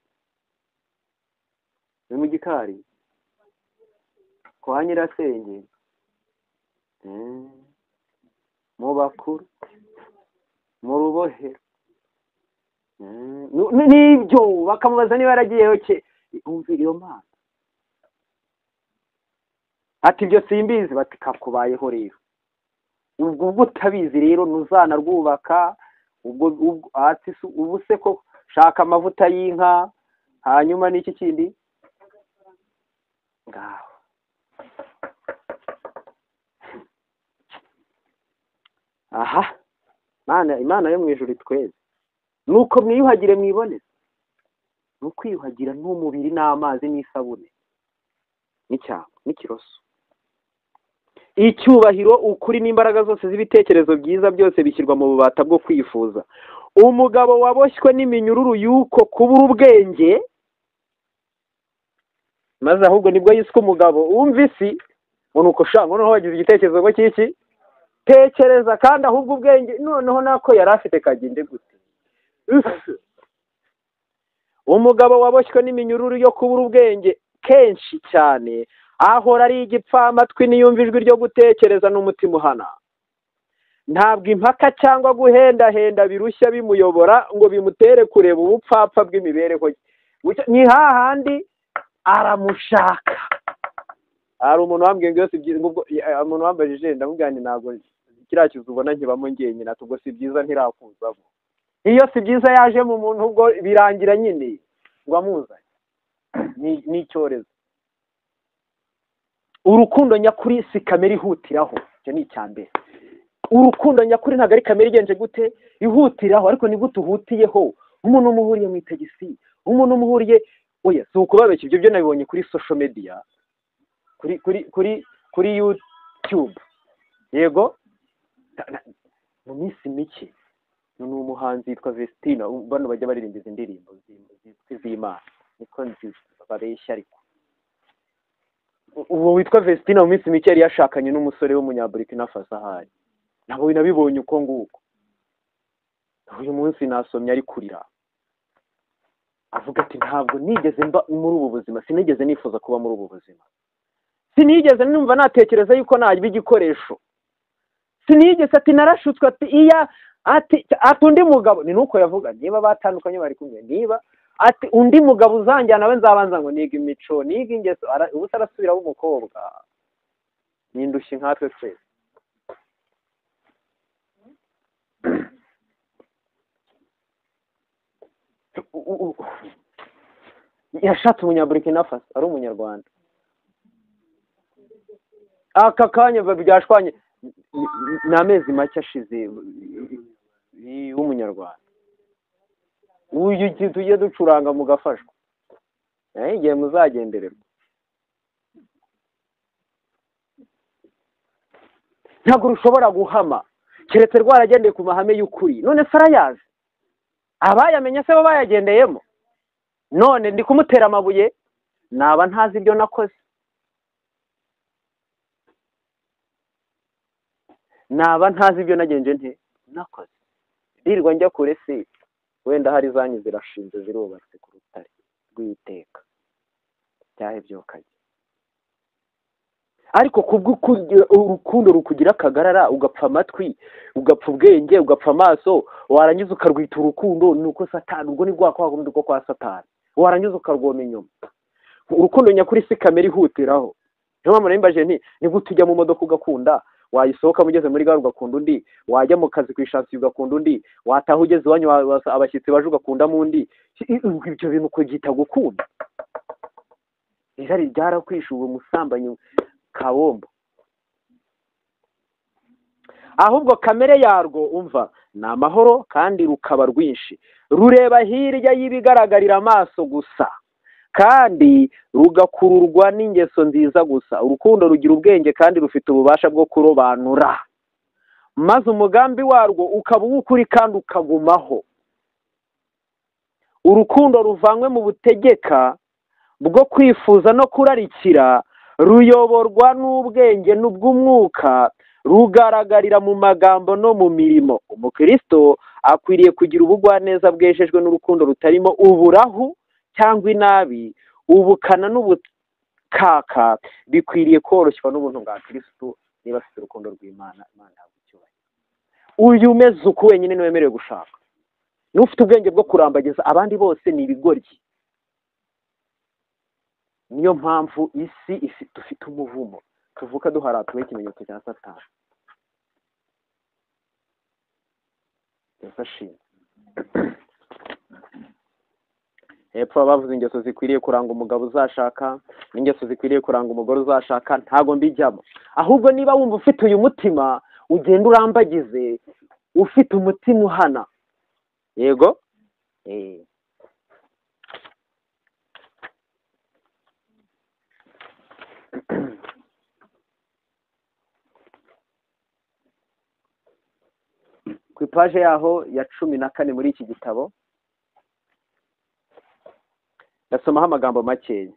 mu gikari kwa nyirasenge mu bakuru. Mu rubohero. Nibyo bakamubaza niba yaragiyeyo ke, umva iyo Mana. Ati ibyo simbizi, bati kakubayeho rero. Ubwo utabizi rero ntuzanarwubaka, ubwo ati ubu se ko shaka amavuta y'inka, hanyuma n'iki kindi ngaho. Aha, Imana yo mu ijuru itweze. Nuko mwiyuhagire mwiboneze. Nukwiyuhagira n'umubiri n'amazi n'isabune n'icyangwe n'ikiroso. Icyubahiro, ukuri n'imbaraga zose z'ibitekerezo byiza byose bishyirwa mu bubata bwo kwifuza. Umugabo waboshywe n'iminyururu y'uko kubura ubwenge, maze ahubwo nibwo yiswe umugabo wumva isi, ngo nuko sha ngo noneho wagize igitekerezo ngo kiki tekereza, kandi ahubwo ubwenge noneho nako yari afite kagende gute. Umugabo waboshywe n'iminyururu yo kubura ubwenge kenshi cyane ahora ari igipfamatwi niyumva ijwi ryo gutekereza n'umutima uhana. Ntabwo impaka cyangwa guhendahenda birushya bimuyobora ngo bimutere kureba ubupfapfa bw'imibereho ye. Ni hahandi aramushaka. Hari umuntu wambwiye ngo yose ubwo umuntu wambajije ndamubwira nti ntabwo kiriya kizu ubona nkibamo njyenyine, ati ubwo si byiza ntirakuzamo. Iyo si byiza yaje mu muntu ubwo birangira nyine ngo amuzanye ni icyorezo. Urukundo nyakuri si kamere ihutiraho, icyo ni icya mbere. Urukundo nyakuri ntabwo ari kamere igenje gute ihutiraho, ariko ni gute uhutiyeho? Umuntu umuhuriye mu itagisi, umuntu umuhuriye, oya si ukubabeshya, ibyo byo nabibonye kuri social media, kuri kuri kuri kuri YouTube. Yego, mu minsi mike ni umuhanzi yitwa Vestina, bano bajya baririmba izi ndirimbo z'Imana, niko babeshya. Ariko uwo witwa Vestina mu minsi mike yari yashakanye n'umusore w'umunyaburikina Faso ahari, nabo nabibonye uko nguko. Uyu munsi nasomye ari kurira avuga ati ntabwo nigeze mba muri ubu buzima, sinigeze nifuza kuba muri ubu buzima, sinigeze numva natekereza yuko najya igikoresho, sinigeze, ati narashutswe, ati iya, ati undi mugabo, ni nuko yavuga, niba batandukanye bari kumwe, niba ati undi mugabo uzanjyana we nzabanza ngo niga imico, niga ingeso, ubu se arasubira w'umukobwa, nindushye nkatwe twese. Yashatse umunyaburikina Faso ari umunyarwanda, aka kanya byashwanye ni amezi make ashize w'umunyarwanda. Uyu tujye ducuranga mugafashwa, igihe muzagendererwa. Ntabwo rushobora guhama keretse rwaragendeye ku mahame y'ukuri. None se arayazi? Abayamenye se bo bayagendeyemo? None ndi kumutera amabuye, naba ntazi ibyo nakoze, naba ntazi ibyo nagenje nte nakoze. Ndirirwa njya kure se, wenda hari zanyu zirashinze zirubatse ku rutare rw'iteka cyahe byokanye. Ariko kubwo urukundo rukugira akagarara, ugapfa amatwi, ugapfa ubwenge, ugapfa amaso, warangiza ukarwita urukundo, nuko Satani, ubwo ni rwa kwa kundi kwa Satani, warangiza ukarwoma inyuma. Urukundo nyakuri si kamere ihutiraho. Niyo mpamvu narimbaje nti ni gute ujya mu modoka ugakunda, wayisohoka mugeze muri gare ugakunda undi, wajya mu kazi ku ishansi ugakunda undi, wataha ugeze iwanyu abashyitsi baje ugakundamo undi. Ibyo bintu kubyita gukunda? Irari ryarakwishe ubu musambanyi kabombo. Ahubwo kamere yarwo umva ni amahoro kandi rukaba rwinshi, rureba hirya y'ibigaragarira amaso gusa, kandi rugakururwa n'ingeso nziza gusa. Urukundo rugira ubwenge kandi rufite ububasha bwo kurobanura, maze umugambi warwo ukaba uw'ukuri kandi ukagumaho. Urukundo ruvanywe mu butegeka bwo kwifuza no kurarikira, ruyoborwa n'ubwenge n'ubw'umwuka, rugaragarira mu magambo no mu mirimo. Umukristo akwiriye kugira ubugwaneza bwejejwe n'urukundo rutarimo uburahu cyangwa inabi, ubukana n'ubukaka, bikwiriye koroshywa n'ubuntu bwa Kristo. Niba afite urukundo rw'Imana, Imana ihabwa icyubahiro. Uyu umeze uko wenyine niwe wemerewe gushaka, n'ufite ubwenge bwo kurambagiza, abandi bose ni ibigoryi. Niyo mpamvu isi dufite umuvumo, tuvuka duharatuwe ikimenyetso cya Satani. Yafashimwe. Hepfo bavuze ingeso zikwiriye kuranga umugabo uzashaka n'ingeso zikwiriye kuranga umugore uzashaka, ntago mbijyamo. Ahubwo niba wumva ufite uyu mutima, ugenda urambagize ufite umutima uhana. Yego. Ku ipaje yaho ya 14 muri iki gitabo ndasomaho amagambo makeya.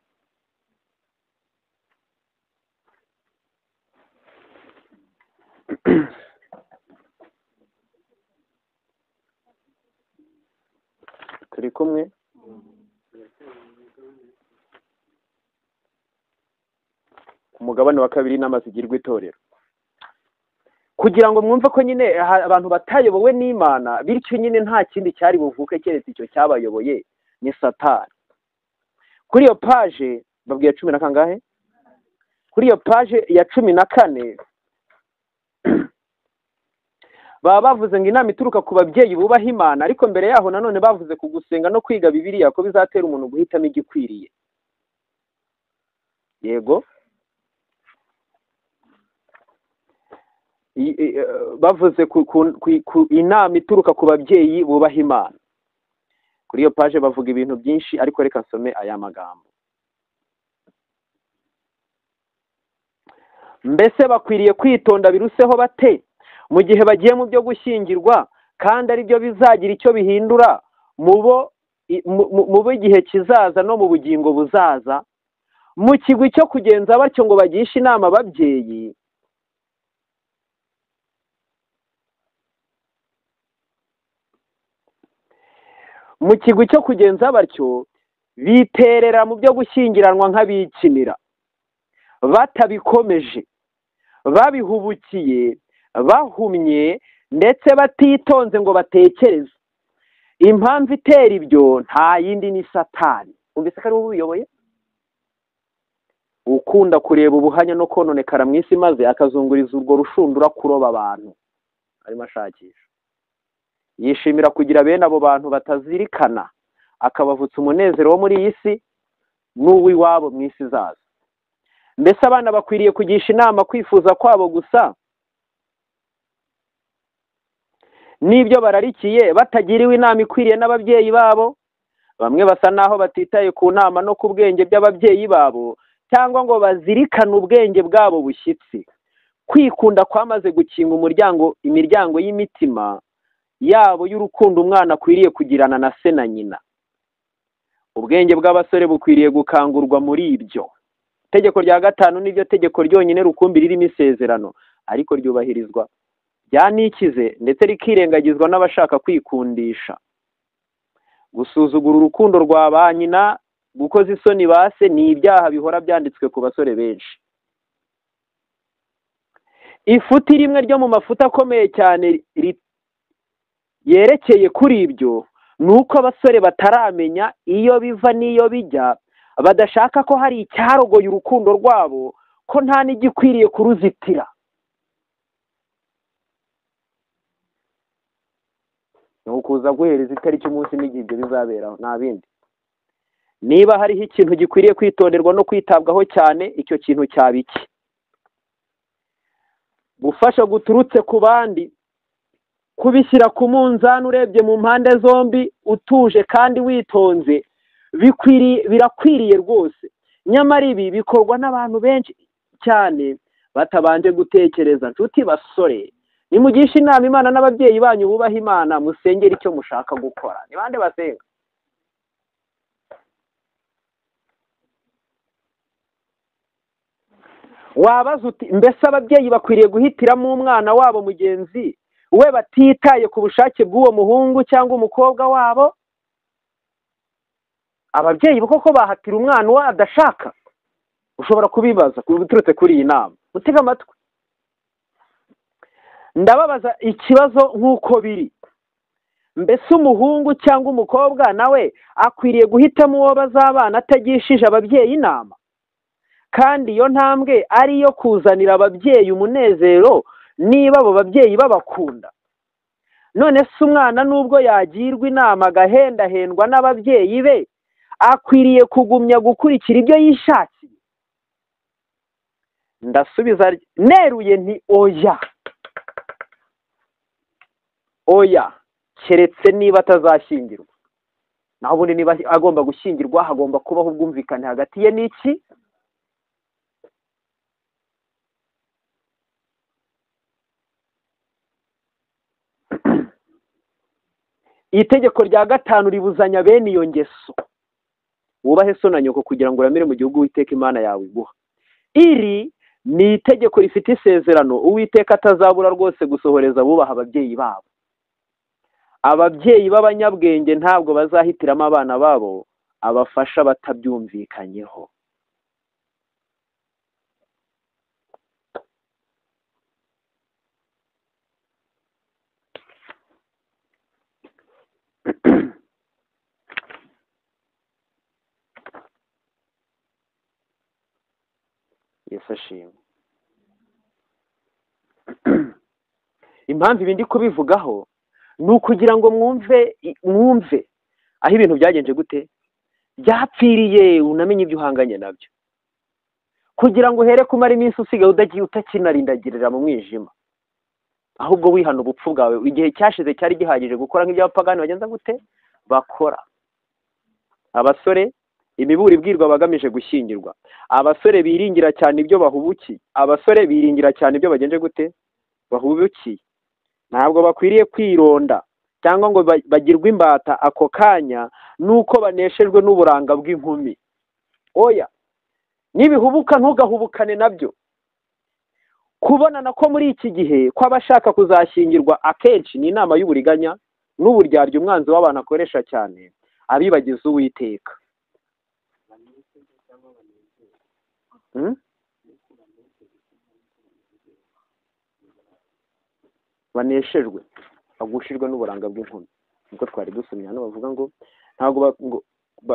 Turi kumwe. Ku mugabane wa 2 inama zigirwa itorero, kugira ngo mwumve ko nyine abantu batayobowe n'Imana, bityo nyine nta kindi cyari buvuke keretse icyo cyabayoboye ni Satani. Kuri iyo page babwiye 10 na kangahe? Kuri iyo page ya 14 baba bavuze ngo inama ituruka ku babyeyi bubaha Imana, ariko mbere yaho nanone bavuze ku gusenga no kwiga Bibiliya ko bizatera umuntu guhitamo igikwiriye. Yego. Bavuze ku inama ituruka ku babyeyi bubaha Imana. Kuri iyo page bavuga ibintu byinshi, ariko reka nsome aya magambo. Mbese bakwiriye kwitonda biruseho bate mu gihe bagiye mu byo gushyingirwa, kandi ari byo bizagira icyo bihindura mu bo igihe kizaza no mu bugingo buzaza? Mu kigwi cyo kugenza batyo ngo bagishe inama ababyeyi, mu kigwi cyo kugenza batyo biterera mu byo gushyingiranwa nk'abikinira, batabikomeje, babihubukiye, bahumye, ndetse batitonze ngo batekereze. Impamvu itera ibyo nta yindi ni Satani. Umvise ko ari wowe ubiyoboye? Ukunda kureba ubuhanya no kononekara mu isi, maze akazunguriza urwo rushundura kuroba abantu arimo ashakisha. Yishimira kugira bene abo bantu batazirikana, akabavutsa umunezero wo muri iyi si n'uw'iwabo mu isi izaza. Mbese abana bakwiriye kugisha inama kwifuza kwabo gusa n'ibyo bararikiye, batagiriwe inama ikwiriye n'ababyeyi babo? Bamwe basa naho batitaye ku nama no ku bwenge by'ababyeyi babo, cyangwa ngo bazirikane ubwenge bwabo bushyitsi. Kwikunda kwamaze gukinga imiryango y'imitima yabo y'urukundo umwana akwiriye kugirana na se na nyina. Ubwenge bw'abasore bukwiriye gukangurwa muri ibyo. Itegeko rya 5 niryo tegeko ryonyine rukumbi ririmo isezerano, ariko ryubahirizwa byanikize ndetse rikirengagizwa n'abashaka kwikundisha. Gusuzugura urukundo rwa ba nyina, gukoza isoni ba se, ni ibyaha bihora byanditswe ku basore benshi. Ifuti rimwe ryo mu mafuta akomeye cyane yerekeye kuri ibyo ni uko abasore bataramenya iyo biva n'iyo bijya, badashaka ko hari icyarogoye urukundo rwabo, ko nta n'igikwiriye kuruzitira. Ni ukuza guhereza itariki umunsi n'igihe ibyo bizaberaho, nta bindi. Niba hariho ikintu gikwiriye kwitonderwa no kwitabwaho cyane, icyo kintu cyaba iki? Gufasha guturutse ku bandi, kubishyira ku munzani urebye mu mpande zombi, utuje kandi witonze, birakwiriye rwose. Nyamara ibi bikorwa n'abantu benshi cyane batabanje gutekereza. Nshuti basore, nimugishe inama Imana n'ababyeyi banyu bubaha Imana, musengere icyo mushaka gukora. Ni bande basenga? Wabaza uti mbese ababyeyi bakwiriye guhitiramo umwana wabo mugenzi we batitaye ku bushake bw'uwo muhungu cyangwa umukobwa wabo? Ababyeyi koko bahatira umwana uwo adashaka? Ushobora kubibaza uturutse kuri iyi nama. Utega amatwi. Ndababaza ikibazo nk'uko biri. Mbese umuhungu cyangwa umukobwa nawe akwiriye guhitamo uwo bazabana atagishije ababyeyi inama? Kandi iyo ntambwe ari iyo kuzanira ababyeyi umunezero niba abo babyeyi babakunda. None se umwana nubwo yagirwa inama agahendahendwa n'ababyeyi be, akwiriye kugumya gukurikira ibyo yishakiye? Ndasubiza neruye nti oya. Oya, keretse niba atazashyingirwa. Naho ubundi niba agomba gushyingirwa hagomba kubaho ubwumvikane hagati ye n'iki? Itegeko rya 5 ribuzanya bene iyo ngeso. Wubahe so na nyoko kugira ngo uramire mu gihugu Uwiteka Imana yawe iguha. Iri ni itegeko rifite isezerano Uwiteka atazabura rwose gusohoreza bubaha ababyeyi babo. Ababyeyi b'abanyabwenge ntabwo bazahitiramo abana babo abafasha batabyumvikanyeho. Yesu ashimwe. Impamvu ibi ndi kubivugaho ni ukugira ngo mwumve aho ibintu byagenje gute, byapfiriye, unamenye ibyo uhanganye nabyo, kugira ngo uhere kumara iminsi usigaye udagiye utakinarindagirira mu mwijima, ahubwo wihana ubupfu bwawe. Igihe cyashize cyari gihagije gukora nk'iby'abapagani bagenza gute bakora. Abasore, imiburo ibwirwa bagamije gushyingirwa. Abasore biringira cyane ibyo bahubukiye. Abasore biringira cyane ibyo bagenje gute bahubukiye. Ntabwo bakwiriye kwironda cyangwa ngo bagirwe imbata ako kanya nuko baneshejwe n'uburanga bw'inkumi. Oya, nibihubuka ntugahubukane nabyo. Kubonana ko muri iki gihe kw'abashaka kuzashyingirwa akenshi ni inama y'uburiganya n'uburyarya umwanzi w'abantu akoresha cyane abibagiza Uwiteka. Baneshejwe bagushijwe n'uburanga bw'inkumi. Niko twari dusomye hano bavuga ngo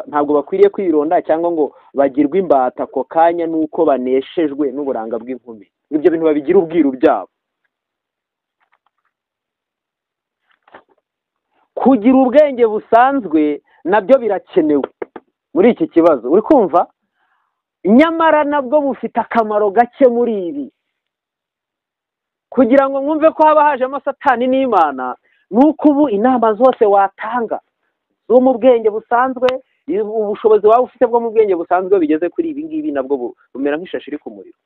ntabwo bakwiriye kwironda cyangwa ngo bagirwe imbata ako kanya nuko baneshejwe n'uburanga bw'inkumi. Ibyo bintu babigira ubwiru byabo. Kugira ubwenge busanzwe nabyo birakenewe muri iki kibazo. Uri kumva? Nyamara nabwo bufite akamaro gake muri ibi. Kugira ngo mwumve ko haba hajemo Satani n'Imana, nuko ubu inama zose watanga zo mu bwenge busanzwe, ubushobozi waba ufite bwo mu bwenge busanzwe bigeze kuri ibi ngibi nabwo bumera nk'ishashi iri ku muriro.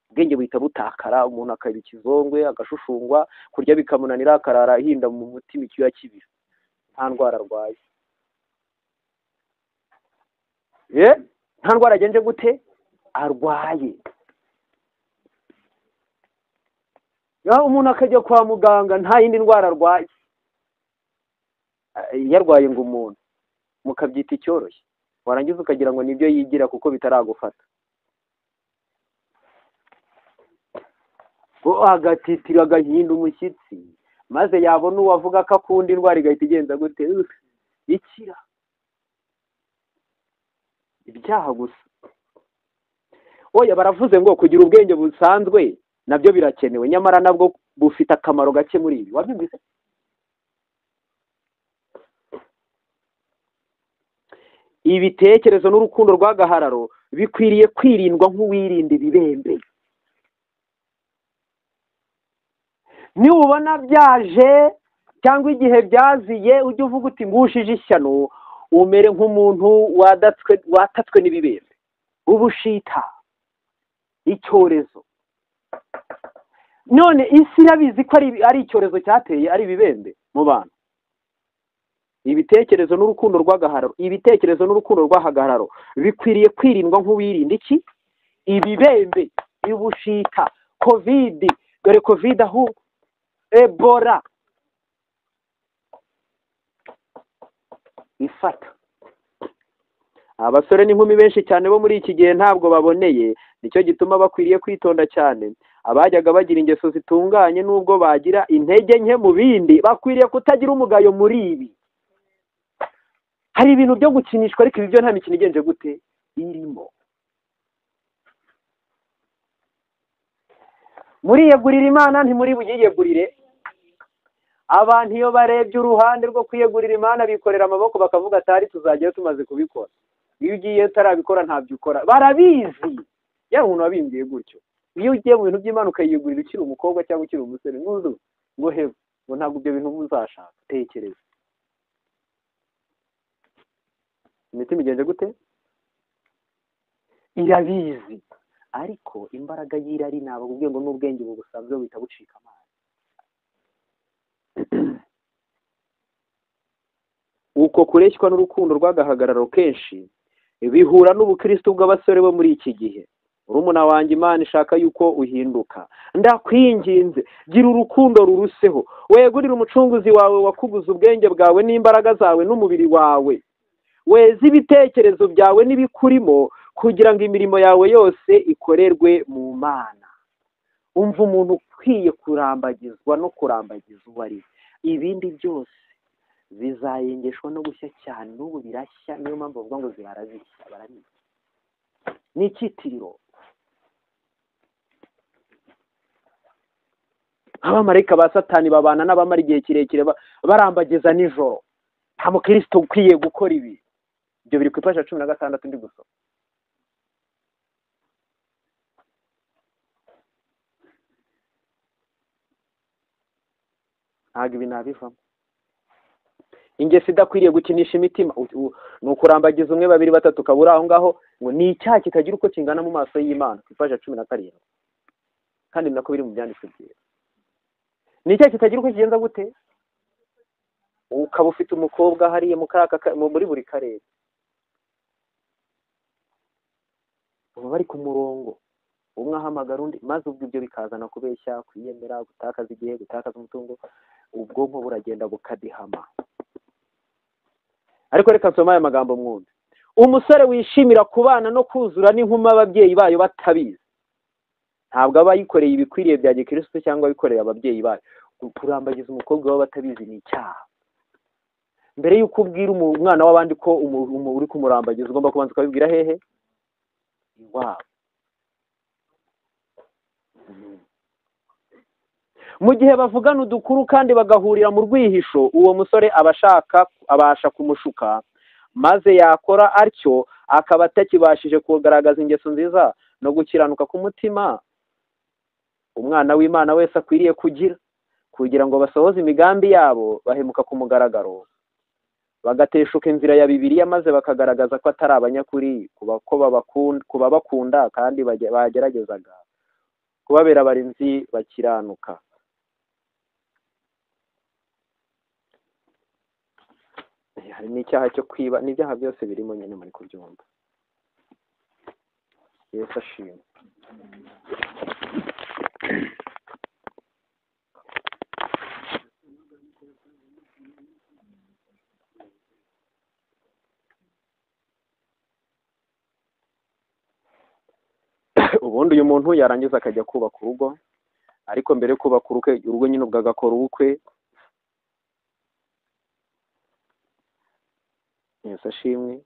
Ubwenge buhita butakara, umuntu akaba ikizongwe, agashushungwa, kurya bikamunanira, akarara ahinda mu mutima icyuya kibira, nta ndwara arwaye. Nta ndwara agenje gute arwaye. Umuntu akajya kwa muganga nta yindi ndwara arwaye. Yarwaye ngo umuntu mukabyita icyoroshye, warangiza ukagira ngo nibyo yigira kuko bitaragufata. Agatitira agahinda umushyitsi, maze yabona uwavuga ko akunda indwara igahita igenza gute ikira. Ibyaha gusa. Oya, baravuze ngo kugira ubwenge busanzwe nabyo birakenewe, nyamara nabwo bufite akamaro gake muri ibi. Wabyumvise? Ibitekerezo n'urukundo rw'agahararo bikwiriye kwirindwa nk'uwirinda ibibembe. Niubona byaje cyangwa igihe byaziye, ujye uvuga uti ngushije ishyano, umere nk'umuntu watatswe n'ibibembe, ubushita, icyorezo. None isi irabizi ko ari icyorezo cyateye, ari ibibembe mu bantu. Ibitekerezo n'urukundo rw'agahararo, ibitekerezo n'urukundo rw'agahararo bikwiriye kwirindwa nk'uwirinda iki? Ibibembe, ubushita, Covid, dore Covid aho, Ebola ifata. Abasore n'inkumi benshi cyane bo muri iki gihe ntabwo baboneye, nicyo gituma bakwiriye kwitonda cyane. Abajyaga bagira ingeso zitunganye nubwo bagira intege nke mu bindi, bakwiriye kutagira umugayo muri ibi. Hari ibintu byo gukinishwa, ariko ibi byo nta mikino igenje gute irimo. Muriyegurira Imana, ntimuri buyiyegurire. Abantu iyo barebye uruhande rwo kwiyegurira Imana bikorera amaboko bakavuga atari tuzajyayo tumaze kubikora. Iyo ugiye utarabikora ntabyo ukora, barabizi. Yaba umuntu wabimbwiye gutyo, iyo ugiye mu bintu by'Imana ukayiyegurira ukiri umukobwa cyangwa ukiri umusore, ntuzu ngo heba ngo ntabwo ibyo bintu uzashaka. Tekereza imitima igenje gute, irabizi. Ariko imbaraga y'irari nabakubwiye ngo n'ubwenge ubu busanzwe buhita bucika amazi. Uko kureshywa n'urukundo rw'agahagararo kenshi bihura n'ubukristo bw'abasore bo muri iki gihe. Urumuna wanjye, Imana ishaka yuko uhinduka. Ndakwinginze, gira urukundo ruruseho, wegurire umucunguzi wawe wakuguza ubwenge bwawe n'imbaraga zawe n'umubiri wawe, weze ibitekerezo byawe n'ibikurimo, kugira ngo imirimo yawe yose ikorerwe mu Mana. Umva umuntu ukwiye kurambagizwa no kurambagiza uwo ari. Ibindi byose bizayengeshwa no gushya cyane. N'ubu birashya, niyo mpamvu bavuga ngo ziharazishya, barabizi. Ni icyitiriro. Abamarayika ba Satani babana n'abamara igihe kirekire barambagiza nijoro. Nta mukristo ukwiye gukora ibi. Ibyo biri ku ipaji ya 16 ndi gusoma. Ntabwo ibi nabivamo. Ingeso idakwiriye gukinisha imitima ni ukurambagiza umwe, babiri, batatu, ukabura aho ngaho ngo ni icyaha kitagira uko kingana mu maso y'Imana, ku ipaji ya 17. Kandi nako biri mu byanditswe byera. Ni icyaha kitagira uko kigenza gute? Ukaba ufite umukobwa hariya muri buri karere, ubu bari ku murongo, umwe ahamagara undi, maze ubwo ibyo bikazana kubeshya, kwiyemera, gutakaza igihe, gutakaza umutungo, ubwonko buragenda bukadihama. Ariko reka nsome aya magambo mwumve. Umusore wishimira kubana no kuzura n'inkumi ababyeyi bayo batabizi, ntabwo aba yikoreye ibikwiriye bya gikristo cyangwa abikoreye ababyeyi bayo. Kurambagiza umukobwa wabo batabizi ni icyaha. Mbere y'uko ubwira umwana w'abandi ko uri kumurambagiza, ugomba kubanza ukabibwira hehe? Iwabo. Mu gihe bavugana udukuru kandi bagahurira mu rwihisho, uwo musore abasha kumushuka, maze yakora atyo akaba atakibashije kugaragaza ingeso nziza no gukiranuka k'umutima umwana w'Imana wese akwiriye kugira, kugira ngo basohoze imigambi yabo bahemuka ku mugaragaro, bagateshuka inzira ya Bibiliya, maze bakagaragaza ko atari abanyakuri kuba bakunda kandi bageragezaga kubabera abarinzi bakiranuka. Hari n'icyaha cyo kwiba, n'ibyaha byose birimo nyine muri kubyumva. Yesu ashimwe. Ubundi uyu muntu yarangiza akajya kubaka urugo, ariko mbere yo kubaka urugo nyine ubwo agakora ubukwe. Yesu ashimwe.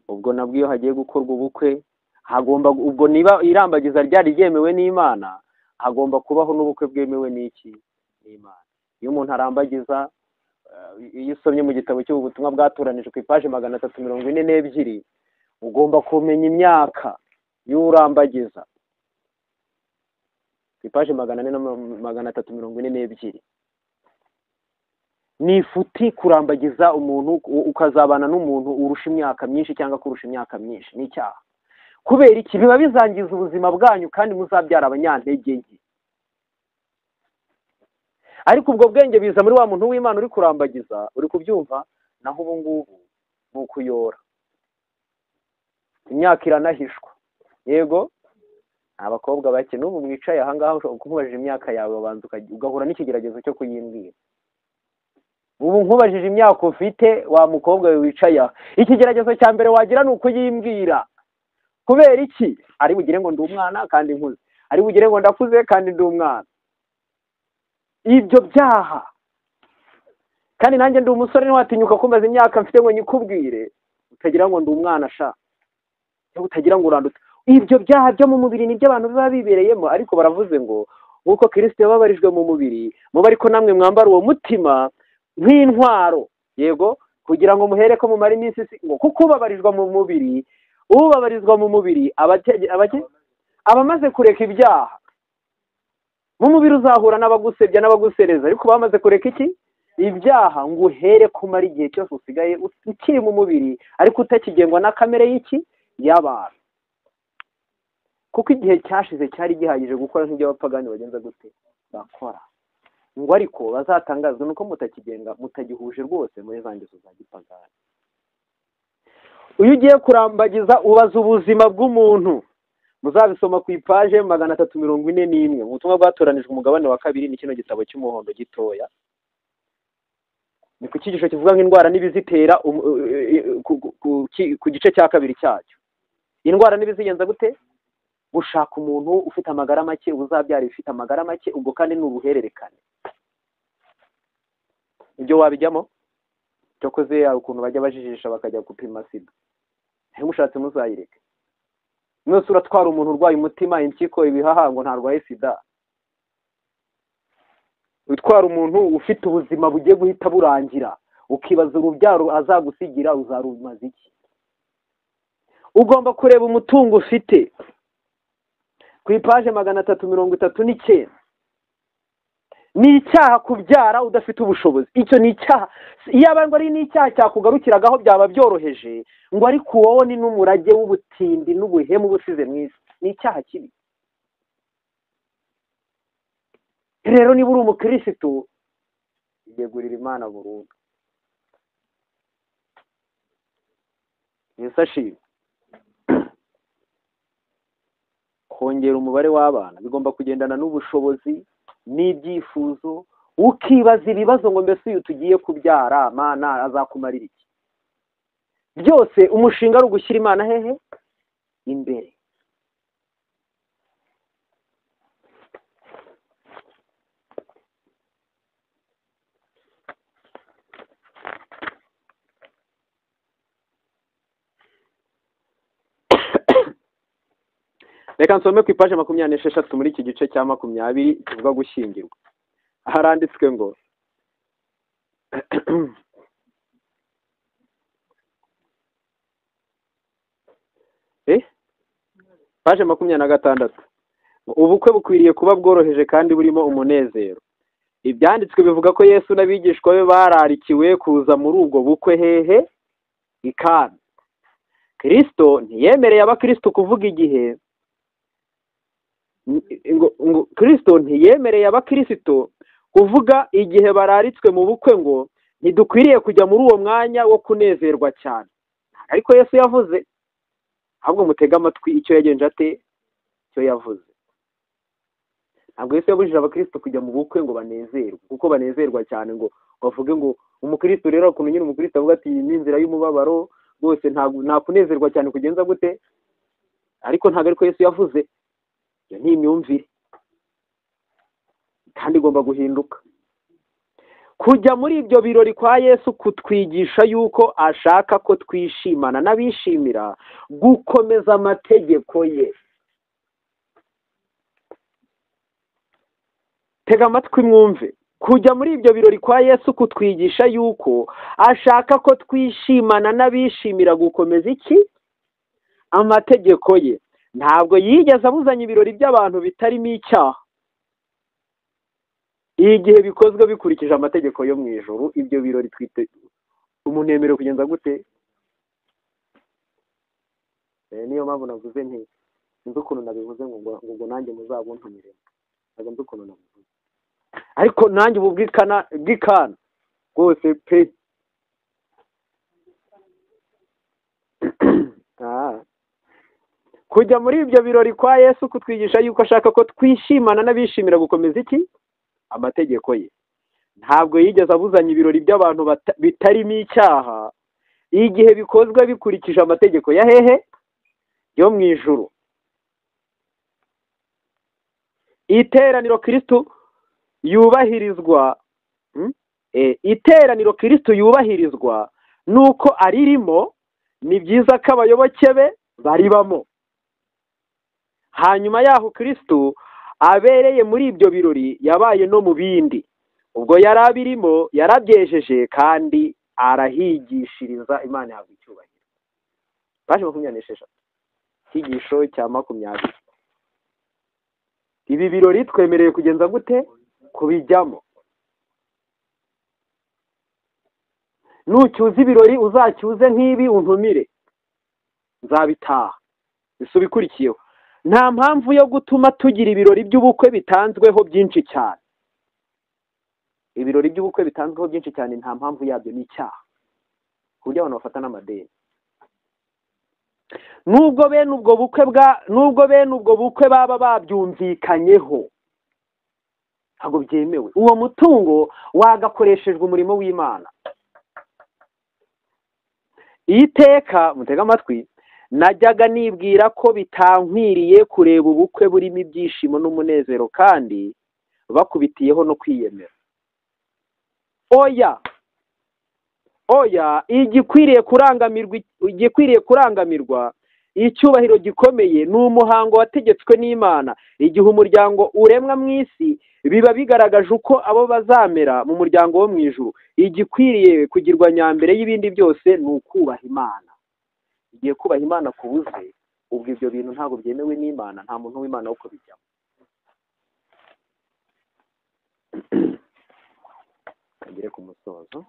Ubwo nabwo iyo hagiye gukorwa ubukwe, hagomba ubwo niba irambagiza ryari ryemewe n'Imana, hagomba kubaho n'ubukwe bwemewe n'iki? N'Imana. Iyo umuntu arambagiza, iyo usomye mu gitabo cy'ubutumwa bwatoranije ku ipaji 342, ugomba kumenya imyaka y'urambagiza. Ku ipaji 442. Ni ifuti kurambagiza umuntu ukazabana n'umuntu urusha imyaka myinshi cyangwa kurusha imyaka myinshi, ni icyaha. Kubera iki? Biba bizangiza ubuzima bwanyu kandi muzabyara abanyantege nke. Ariko ubwo bwenge biza muri wa muntu w'Imana uri kurambagiza, uri kubyumva, naho ubu ngubu ni ukuyora. Imyaka iranahishwa. Yego, abakobwa bake n'ubu mwicaye aha ngaha ushobora kumubajije imyaka yawe, wabanza ugahura n'ikigeragezo cyo kuyimbwira. Ubu nkubajije imyaka ufite wa mukobwa we wicaye aha, ikigeragezo cya mbere wagira ni ukuyimbwira. Kubera iki? Ari bugire ngo ndi umwana kandi nkuze. Ari bugire ngo ndakuze kandi ndi umwana. Ibyo byaha. Kandi nanjye ndi umusore ntiwatinyuka kumbaza imyaka mfite ngo nyikubwire, utagira ngo ndi umwana sha. Utagira ngo urandute. Ibyo byaha byo mu mubiri nibyo abantu biba bibereyemo, ariko baravuze ngo nkuko Kristo yababarijwe mu mubiri, muba ariko namwe mwambara uwo mutima nk'intwaro. Yego, kugira ngo muhere ko mumara iminsi ngo kuko ubabarizwa mu mubiri, ubabarizwa mu mubiri abamaze kureka ibyaha. Mu mubiri uzahura n'abagusebya n'abagusereza, ariko bamaze kureka iki? Ibyaha. Ngo uhere kumara igihe cyose usigaye ukiri mu mubiri, ariko utakigengwa na kamere y'iki? Y'abantu. Kuko igihe cyashize cyari gihagije gukora nk'ibyo abapagani bagenza gute bakora. Ngo ariko bazatangazwa nuko mutakigenga, mutagihuje rwose muri za ngeso za gipagani. Uyu ugiye kurambagiza ubaza ubuzima bw'umuntu. Muzabisoma ku ipaje 341 mu butumwa bwatoranijwe umugabane wa 2 ni kino gitabo cy'umuhondo gitoya. Ni ku cyigisho kivuga nk'indwara n'ibizitera ku gice cya 2 cyacyo. Indwara n'ibizigenza gute? Gushaka umuntu ufite amagara make, uzabyara ifite amagara make, ubwo kandi ni uruhererekane. Ibyo wabijyamo? Cyokoze ukuntu bajya bajijisha bakajya gupima sida. Ntimushatse muzayireke. Mwese uratwara umuntu urwaye umutima, impyiko, ibihaha ngo ntarwaye sida. Utwara umuntu ufite ubuzima bugiye guhita burangira, ukibaza urubyaro azagusigira uzarumaza iki? Ugomba kureba umutungo ufite. Ku ipaje 339. Ni icyaha kubyara udafite ubushobozi. Icyo ni icyaha. Iyaba ngo ari n'icyaha cyakugarukiragaho byaba byoroheje, ngo ariko wowe ni n'umurage w'ubutindi n'ubuhemu busize mu isi. Ni icyaha kibi. Rero niba uri umukristo, yegurira Imana burundu. Yesu ashimwe. Kongera umubare w'abana bigomba kugendana n'ubushobozi n'ibyifuzo. Ukibaza ibibazo ngo mbese uyu tugiye kubyara Mana azakumarira iki? Byose umushinga ari ugushyira Imana hehe? Imbere. Reka nsome ku ipaje 26 muri iki gice cya 20 kivuga gushyingirwa. Haranditswe ngo paje 26. Ubukwe bukwiriye kuba bworoheje kandi burimo umunezero. Ibyanditswe bivuga ko Yesu n'abigishwa be bararikiwe kuza muri ubwo bukwe hehe? I Kana. Kristo ntiyemereye abakristo kuvuga igihe ngo Kristo ntiyemereye abakristo kuvuga igihe bararitswe mu bukwe ngo ntidukwiriye kujya muri uwo mwanya wo kunezerwa cyane. Ariko Yesu yavuze, ahubwo mutega amatwi icyo yagenje ate, icyo yavuze. Ntabwo Yesu yabujije abakristo kujya mu bukwe ngo banezerwe, kuko banezerwa cyane ngo bavuge ngo umukristo rero ukuntu nyine umukristo avuga ati ni inzira y'umubabaro rwose nta kunezerwa cyane kugenza gute. Ariko ntabwo ariko Yesu yavuze. Iyo ni imyumvire kandi igomba guhinduka. Kujya muri ibyo birori kwa Yesu kutwigisha yuko ashaka ko twishimana n'abishimira gukomeza amategeko ye. Tega amatwi mwumve. Kujya muri ibyo birori kwa Yesu kutwigisha yuko ashaka ko twishimana n'abishimira gukomeza iki? Amategeko ye. Ntabwo yigeze abuzanya ibirori by'abantu bitarimo icyaha. Igihe bikozwe bikurikije amategeko yo mu ijuru, ibyo birori twite umuntu yemerewe kugenza gute? Niyo mpamvu navuze nti nzi ukuntu nabivuze ngo nanjye muzabuntumire. Ntabwo nzi ukuntu nabivuze, ariko nanjye ubu bwikana rwose pe. Kujya muri ibyo birori kwa Yesu kutwigisha yuko ashaka ko twishimana n'abishimira gukomeza iki? Amategeko ye. Ntabwo yigeze abuzanya ibirori by'abantu bitarimo icyaha igihe bikozwe bikurikije amategeko ya hehe? Yo mu ijuru. Iteraniro Kristo yubahirizwa, iteraniro Kristo yubahirizwa nuko aririmo, ni byiza ko abayoboke be baribamo. Hanyuma yaho Kristo abereye muri ibyo birori yabaye no mu bindi. Ubwo yarabirimo yarabyejeje kandi arahigishiriza. Imana ihabwa icyubahiro. Paji 26, icyigisho cya 20. Ibi birori twemerewe kugenza gute? Kubijyamo. Nucyuza ibirori uzacyuze nk'ibi untumire, nzabitaha. Isubikurikiyeho. Nta mpamvu yo gutuma tugira ibirori by'ubukwe bitanzweho byinshi cyane. Ibirori by'ubukwe bitanzweho byinshi cyane nta mpamvu yabyo, ni icyaha, ku buryo abantu bafata n'amadeni. Nubwo bene ubwo bukwe baba babyumvikanyeho, ntabwo byemewe. Uwo mutungo wagakoreshejwe umurimo w'Imana. Iteka mutega amatwi, najyaga nibwira ko bitankwiriye kureba ubukwe burimo ibyishimo n'umunezero kandi bakubitiyeho no kwiyemera. Oya, oya, igikwiriye kurangamirwa icyubahiro gikomeye ni umuhango wategetswe n'Imana. Igihe umuryango uremwa mu isi biba bigaragaje uko abo bazamera mu muryango wo mu ijuru. Igikwiriye kugirwa nyambere y'ibindi byose ni ukubaha Imana. Igihe kubaha Imana kubuze, ubwo ibyo bintu ntabwo byemewe n'Imana, nta muntu w'Imana wo kubijyamo. Kagere ku musozo.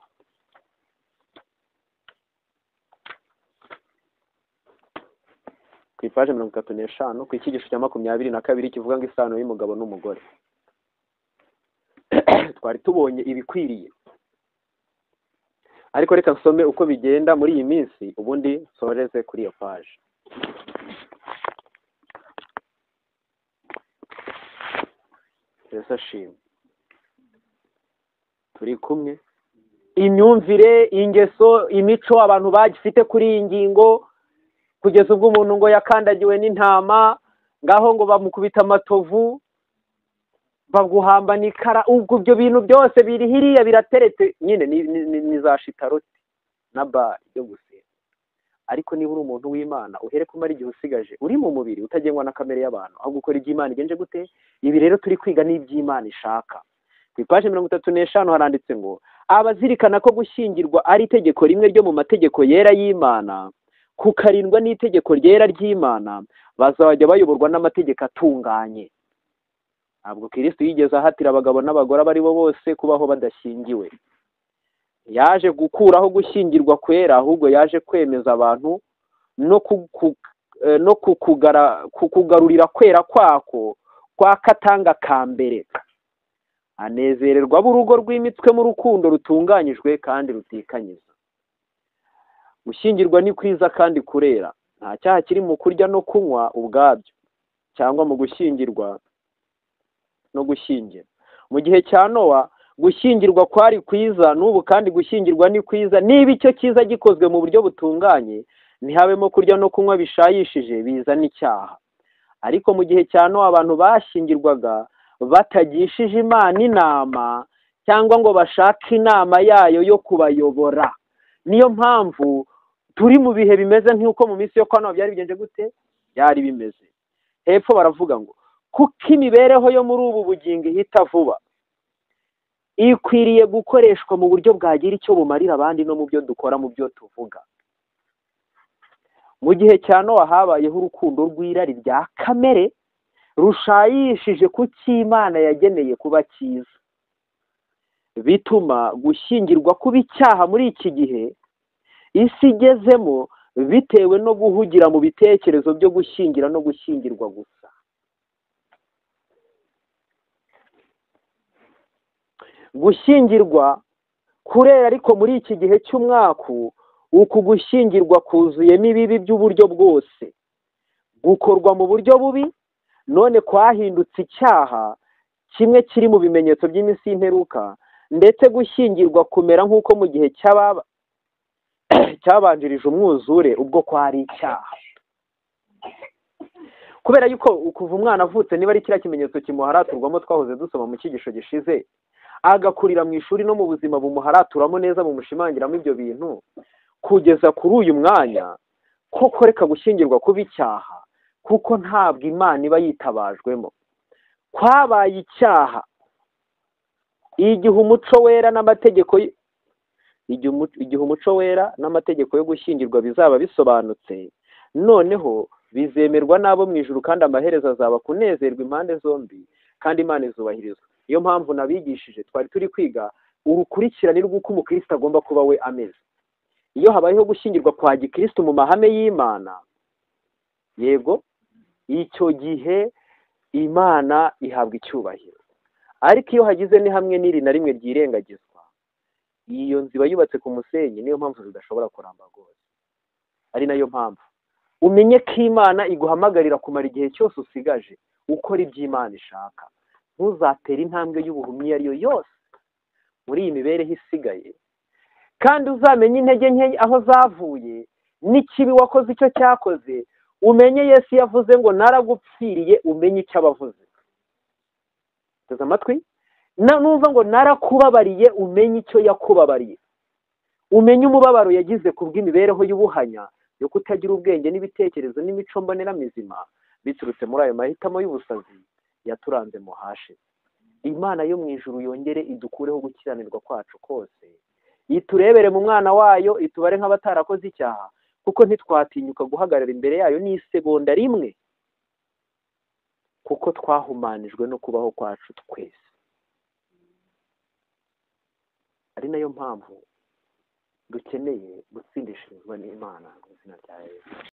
Ku ipaji 35 ku icyigisho cya 22 kivuga ngo isano y'umugabo n'umugore. Twari tubonye ibikwiriye, ariko reka nsome uko bigenda muri iyi minsi, ubundi nsoreze kuri iyo paji. Yesu ashimwe. Turi kumwe. Imyumvire, ingeso, imico abantu bagifite kuri iyi ngingo, kugeza ubwo umuntu ngo yakandagiwe n'intama, ngaho ngo bamukubita amatovu, baguhamba n'ikara. Ubwo ibyo bintu byose biri hiriya birateretse nyine, ni za shitaroti na bari yo gusenga. Ariko niba uri umuntu w'Imana, uhere kumara igihe usigaje uri mu mubiri utagengwa na kamere y'abantu, ahubwo ukora iby'Imana igenje gute. Ibi rero turi kwiga n'iby'Imana ishaka. Ku ipaji 35 haranditse ngo abazirikana ko gushyingirwa ari itegeko rimwe ryo mu mategeko yera y'Imana, kukarindwa n'itegeko ryera ry'Imana, bazajya bayoborwa n'amategeko atunganye. Ntabwo Kristo yigeze ahatira abagabo n'abagore abari bo bose kubaho badashyingiwe. Yaje gukuraho gushyingirwa kwera, ahubwo yaje kwemeza abantu no kukugarurira kwera kwako kwa katanga ka mbere. Anezererwa b'urugo rw'imitswe mu rukundo rutunganyijwe kandi rutikanyiza. Gushyingirwa ni kwiza kandi kurera. Nta cyaha kiri mu kurya no kunywa ubwabyo, cyangwa mu gushyingirwa no gushyingira. Mu gihe cya Nowa gushyingirwa kwari kwiza, n'ubu kandi gushyingirwa ni kwiza niba icyo cyiza gikozwe mu buryo butunganye, ntihabemo kurya no kunywa bishayishije bizana icyaha. Ariko mu gihe cya Nowa abantu bashyingirwaga batagishije Imana inama, cyangwa ngo bashake inama yayo yo kubayobora. Niyo mpamvu turi mu bihe bimeze nk'uko mu minsi yo kwa Nowa byari bigenje gute? Byari bimeze. Hepfo baravuga ngo kuko imibereho yo muri ubu bugingo ihita vuba, ikwiriye gukoreshwa mu buryo bwagira icyo bumarira abandi no mu byo dukora, mu byo tuvuga. Mu gihe cya Nowa habayeho urukundo rw'irari rya kamere rushayishije ku cy'Imana yageneye kuba cyiza, bituma gushyingirwa kuba icyaha muri iki gihe isi igezemo, bitewe no guhugira mu bitekerezo byo gushyingira no gushyingirwa gusa. Gushyingirwa kurera, ariko muri iki gihe cy'umwaku, uku gushyingirwa kuzuyemo ibibi by'uburyo bwose, gukorwa mu buryo bubi, none kwahindutse icyaha kimwe kiri mu bimenyetso by'iminsi y'imperuka. Ndetse gushyingirwa kumera nk'uko mu gihe cyabanjirije umwuzure, ubwo kwari icyaha. Kubera yuko kuva umwana avutse, niba ari kiriya kimenyetso kimuharaturwamo twahoze dusoma mu cyigisho gishize, agakurira mu ishuri no mu buzima bumuharaturamo neza, bumushimangiramo ibyo bintu kugeza kuri uyu mwanya, koko reka gushyingirwa kuba icyaha, kuko ntabwo Imana iba yitabajwemo. Kwabaye icyaha igihe umuco wera n'amategeko, igihe umuco wera n'amategeko yo gushyingirwa bizaba bisobanutse, noneho bizemerwa n'abo mu ijuru, kandi amaherezo azaba kunezerwa impande zombi, kandi Imana izubahirizwa. Niyo mpamvu nabigishije, twari turi kwiga urukurikirane rw'uko umukristo agomba kuba we ameze. Iyo habayeho gushyingirwa kwa gikristo mu mahame y'Imana, yego, icyo gihe Imana ihabwa icyubahiro. Ariko iyo hagize ni hamwe n'iri na rimwe ryirengagizwa, iyo nzu iba yubatse ku musenyi. Niyo mpamvu zidashobora kuramba rwose. Ari nayo mpamvu umenye ko Imana iguhamagarira kumara igihe cyose usigaje ukora iby'Imana ishaka. Ntuzatere intambwe y'ubuhumyi iyo ari yo yose muri iyi mibereho isigaye, kandi uzamenye intege nke aho zavuye n'ikibi wakoze icyo cyakoze. Umenye Yesu yavuze ngo naragupfiriye, umenye icyo abavuze. Teze amatwi, numva ngo narakubabariye, umenye icyo yakubabariye. Umenye umubabaro yagize ku bw'imibereho y'ubuhanya yo kutagira ubwenge n'ibitekerezo n'imico mbonera mizima biturutse muri ayo mahitamo y'ubusazi yaturanze mu hashize. Imana yo mu ijuru yongere idukureho gukiranirwa kwacu kose, iturebere mu mwana wayo, itubare nk'abatarakoze icyaha, kuko ntitwatinyuka guhagarara imbere yayo n'isegonda rimwe, kuko twahumanijwe no kubaho kwacu twese. Ari nayo mpamvu dukeneye gutsindishirizwa n'Imana mu izina rya Yesu.